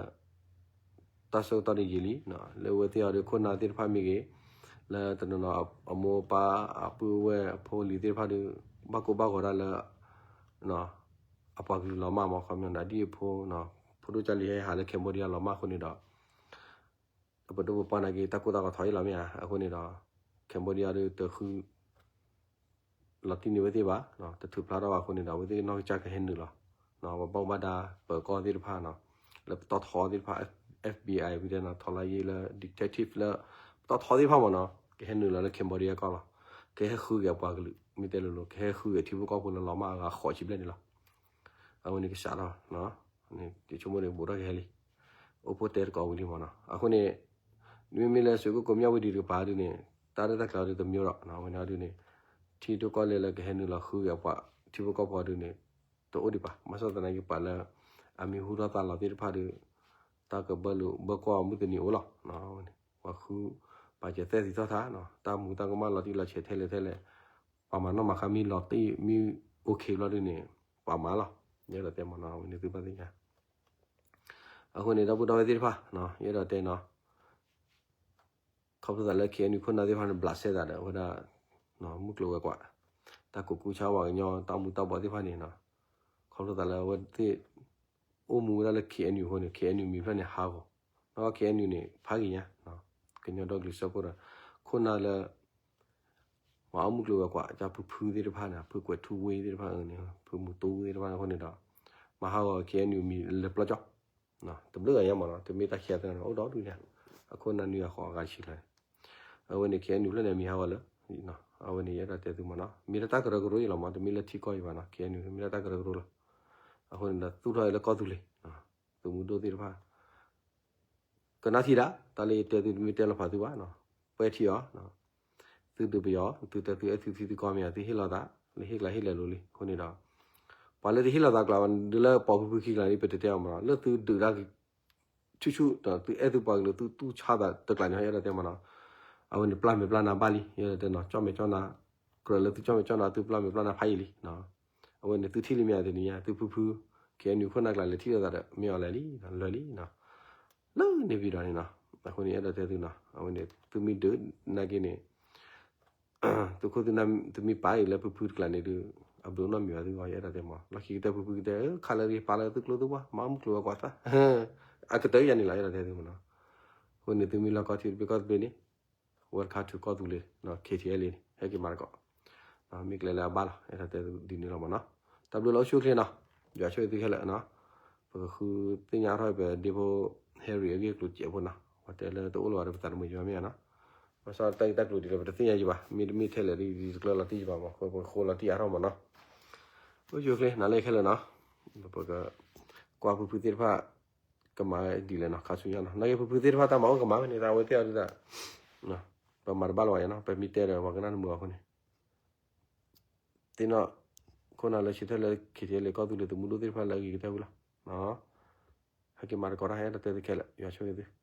တၢ်ဆၢကတီၢ်န့ၣ်ယံာ်လံ လၢအဝဲသ့ၣ်အီၤဒီးခိၣ်နၢ်သ့ၣ်တဖၣ်မ့ၢ်ဂ့ၤ လၢတနီၤနီၤ အမိၢ်အပၢ်အပုၢ်အဝဲၢ်အဖိအလံၤသ့ၣ်တဖၣ်ဒီး ဘၣ်ကိၢ်ဘၣ်ဂီၤဒၣ်လၢ အပှၤကလုာ်လီၤမၢ်မး ခီပညီဒ်အဖိ ဖိဒိၣ်ကၢ်လံၤဟဲဟးလၢ Cambodia လီၤမၢ်အဃိန့ၣ်ဒီး အပဒိၣ်ပပှၢ်နာ်က့ တၢ်ကိၢ်တၢ်ဂီၤထီၣ်အံၤလီၤမ့ၢ်ဧါ အဃိန့ၣ်ဒီး Cambodia ဒီးတဃု လီၤတံၢ်န့ၢ်ဝဲသ့ၣ်ဘၣ် တထုးဖျါထီၣ်ဘၣ်အဃိန့ၣ်ဒီး အဝဲသ့ၣ်နီၢ်ကစၢ်ကဟဲနုာ်လီၤ ပဘၣ်မူဘၣ်ဒါပၢၤကီၢ်သ့ၣ်တဖၣ်နီၤ လၢပတီၢ်ထီသ့ၣ်တဖၣ် FBI ဝံၤဒီးနီၤ ထီလါယ့လၢ detective လၢ ပတီၢ်ထီသ့ၣ်တဖၣ်မးနီၤ ကဟဲနုာ်လီၤလၢ Cambodia ကီၢ်လီၤ ကဟဲဃုက့ၤအပှၤကလုာ် မ့ၢ်တဲလိၤလိၤ ကဟဲဃုက့ၤထံဖိကီၢ်ဖိလၢလီၤမၢ်အဂၤဃိးဆံဘျဲၣ်န့ၣ်လီၤ အဝဲန့ၣ်ကစးထီၣ် ယဆိကမိၣ်န့ၣ် ဘူးထီၣ်ကဟဲလံ အိၣ်ဖှိၣ်တဲတကိးဝံၤလံမးနီၤ အဃိန့ၣ် မ့မ့ၢ်လၢစ့ၢ်ကီးကိးမၠၣ်ဝံၤဒံးတကပၤဒုန့ၣ် တၢ်ရဲၣ်တၢ်ကျဲၤအီၤဒုတမံၤဒီး အဝဲန့ၣ်အီၤဒုန့ၣ် ထံဒိၣ်ကီၢ်လဲၢ်လၢကဟဲနုာ်လီၤဃုက့ၤအပှၤ ထံဖိကီၢ်ဖိအီၤဒုန့ၣ် တအိၣ်ဒံးဘၣ် ဘၣ်ဆၣ်သနာ်က့ပှၤလၢ အမံၤဟူထီၣ်သါလီၤသ့ၣ်တဖၣ်ဒီး တၢ်ကဘၢလိာ်ဘၢကွၢ်အီၤမုၢ်တနံၤအိၣ်လီၤ အဝဲန့ၣ် ပှၤဃု ပာ်စၢၤသဲသံသီၣ်ထါနီၤ တၢ်မူတၢ်ကမၣ်လီၤတံၢ်လီၤဆဲးထဲလဲၣ်ထဲလဲၣ် ပှၤမၤနီၣ်မၤဃါမ့ၢ်လီၤတံၢ်မ့ၢ် OK ဘျီဒုန့ၣ် ပှၤမၤလီၤ ယအဲၣ်ဒိးတဲမးနီၤ အဝဲန့ၣ်သုဘၣ်သ့ၣ်ညါ အဃိန့ၣ် ဒီပုၢ်ဒီဝဲၢ်သ့ၣ်တဖၣ် ယအဲၣ်ဒိးတဲနီၤ ခီဖျိသးလၢ KNU ခိၣ်နၢ်သ့ၣ်တဖၣ်န့ၣ် ဘျးစဲသးဒီး အဝဲဒၣ် မုၢ်ကျိၤဝဲၤကွာ် တၢ်ကိးကူဆါဝဲကညီ တၢ်မူၤတၢ်ဘှီးသ့ၣ်တဖၣ်န့ၣ်နီၤ ခီဖျိသးလၢအဝဲသ့ၣ် အိၣ်မူဝဲဒၣ်လၢ KNU အဃိန့ၣ် KNU မံၤဖျၢၣ်န့ၣ်ဟးဂီၤ နီၢ်ကီၢ် KNU န့ၣ် ဖးဂ့ၤညါ ကညီဒီကလုာ်စၢဖှိၣ်ဒီး ခိၣ်နၢ်လၢ ပှၤအီၣ်မုၢ်ကျိၤဝဲၤကွာ် ကၢ်ဖုဖုသ့ၣ်တဖၣ်န့ၣ် ဖုကွဲးထူဝ့သ့ၣ်တဖၣ်န့ၣ် ဖုမူတူသ့ၣ်တဖၣ်န့ၣ်အဃိန့ၣ်ဒီး မၤဟးဂီၤ KNU မံၤလၢပျီကၠီ တဘျုးဂၤညါမးနီၤ တမ့ၢ်တၢ်ခံဂၤသၢဂၤန့ၣ် အိၣ်ဒီဒူၣ်ညါ အခိၣ်နၢ်နွံဂၤဃိးဂၤတဆံလီၤန့ၣ် အဝဲန့ၣ် KNU ဖျၢၣ်န့ၣ် မံၤဟးဂီၤလၢ အဝဲန့ၣ် ယအဲၣ်ဒိးတဲသုမးနီၤ မ့ၢ်လၢတၢ်ကရၢကရိအံၤလီၤမး တမ့ၢ်လၢထံကီၢ်အံၤဘၣ်နီၤ KNU မ့ၢ်လၢတၢ်ကရၢကရိလီၤ အဃိန့ၣ်ဒီး သူၣ်ထီၣ်အံၤလၢကီၢ်သူလ့ၤ သုးမုၢ်ဒိၣ်သ့ၣ်တဖၣ် ကနၣ်ထံၣ်ဒၣ် တၢ်လၢယတဲသုတမ့ၢ်တဲလီၤဖးသုဘၣ်နီၤ ပဲာ်ထံအီၤ သုဒုးပယီၤ သုတဲသုအဲၣ်သုသံသုကီၢ်မ့ၢ်ဧါ သုဟ့ၣ်လီၤသး လၢဟ့ၣ်ကျါဟ့ၣ်လဲၤလိၤလံ အဃိန့ၣ်ဒီး ပှၤလၢတဟ့ၣ်လီၤသးကျါ ဒုးလၢပိာ်ဖုဖုခံကျါန့ၣ် ပတတဲအီၤမးနီၤ လၢသုဒုးတၢ် ဆူၣ်ဆူၣ်ဒီး သုအဲၣ်သုပှၤကလုာ် သုတူၢ်ဆါသးတကျါန့ၣ် ယအဲၣ်ဒိးတဲမးနီၤ အဝဲန့ၣ် ပျၢ်မဲာ်ပျၢ်နါဘၣ်လံ ယအဲၣ်ဒိးတဲနီၤ ကၠီၣ်မဲာ်ကၠီၣ်နါ ကြၢးလၢသုကၠီၣ်မဲာ်ကၠီၣ်နါ သုပျၢ်မဲာ်ပျၢ်နါဖးယံာ်လံ အဝဲန့ၣ် သုထံၣ်လံမ့ၢ်ဧါတနံၤညါ သုဖုဖု KNU ခိၣ်နၢ်ကျါလဲၤထံၣ်လိာ်သးဒီး မ့ၢ်အီၤလဲၤလံ လွဲလံ လၢန့ၣ်ဝံၤဒီးန့ၣ်နီၤ အဃိန့ၣ် ယအဲၣ်ဒိးတဲသုနီၤ အဝဲန့ၣ် သုမ့ၢ်ဒုးနာ်က့န့ၣ် သုခိၣ်သုနၢ်သုမ့ၢ်ပာ်အံၤလၢဖုဖုတကျါန့ၣ်ဒုး အဘျုးနီတမံၤဘၣ်သုဂီၢ် ယအဲၣ်ဒိးတဲမး လီၢ်ခံကတၢၢ်ဖုဖုကတဲ ခါလၢရ့ပာ်လၢသုကျိသုပှၢ် မၤမုၢ်ကျိၤဝဲၤကွာ်သၣ် အကတၢၢ်ယၤန့ၣ်လီၤ ယအဲၣ်ဒိးတဲသုမးနီၤ အဃိန့ၣ်သုမ့ၢ်လီၢ်ကီၢ်ထံတဘ့ၣ်ကီၢ်တဘ့ၣ်န့ၣ် welcome to ကီၢ်သူလ့ၤ KTLA န့ၣ် ဟဲက့ၤမၤသကိး မ့ၢ်ကျဲလၢအဘၣ်လီၤ ယအဲၣ်ဒိးတဲသုဒ်န့ၣ်လီၤမးနီၤ တၢ်ဘျုးလၢအိၣ်ဆူၣ်အိၣ်ချ့နီၤ ယွၤဆိၣ်ဂ့ၤသုခဲလၢာ်နီၤ ပကဃုသ့ၣ်ညါထီၣ်ပဒ့ဖိ Harry အဂ့ၢ်အကျိၤစဲးဖိနီၤ ပှၤတဲလၢတအိၣ်လၢၤဘၣ်ဒီးပသးတမုာ်ယွၤမ့ၢ်ဧါနီၤ ဘၣ်ဆၣ်တၢ်ဂ့ၢ်တၢ်ကျိၤဒ်လဲၣ် ပတသ့ၣ်ညါယံၤဘၣ် မ့တမ့ၢ်ထဲလဲၣ်ဒ်တကျၢလီၤတံၢ်ယံၤဘၣ်မး ပကဃိလီၤတံၢ်အါထီၣ်မးနီၤ အိၣ်ဆူၣ်အိၣ်ချ့ နၤလၢခဲလၢာ်နီၤ ပကကွၢ်ဖုဖုသ့ၣ်တဖၣ် ကမၤဒ်လဲၣ်နီၤ ခါဆူညါနီၤ နာ်က့ဖုဖုသ့ၣ်တဖၣ်တၢ်မၤအိၣ်ကမၤဝဲန့ၣ် တၢ်ဝဲသ့ၣ်အီၤဒုး ပမၤတဘၣ်လၢၤဘၣ်ယါနီၤ ပမ့ၢ်တဲဒီးပှၤကနၣ်တမုာ်အီၤအဃိန့ၣ် သ့ၣ်နီၣ် ခိၣ်နၢ်လၢဆၢထၢၣ်လၢ KTLA ကီၢ်သူလ့ၤသုးမုၢ်ဒိၣ်သ့ၣ်တဖၣ်လၢအဂ့ၤကတၢၢ်ဝံၤလီၤ ဟဲက့ၤမၤသကိးတၢ် ဟဲဒိးတဲသုခဲလၢာ် ယွၤဆိၣ်ဂ့ၤသု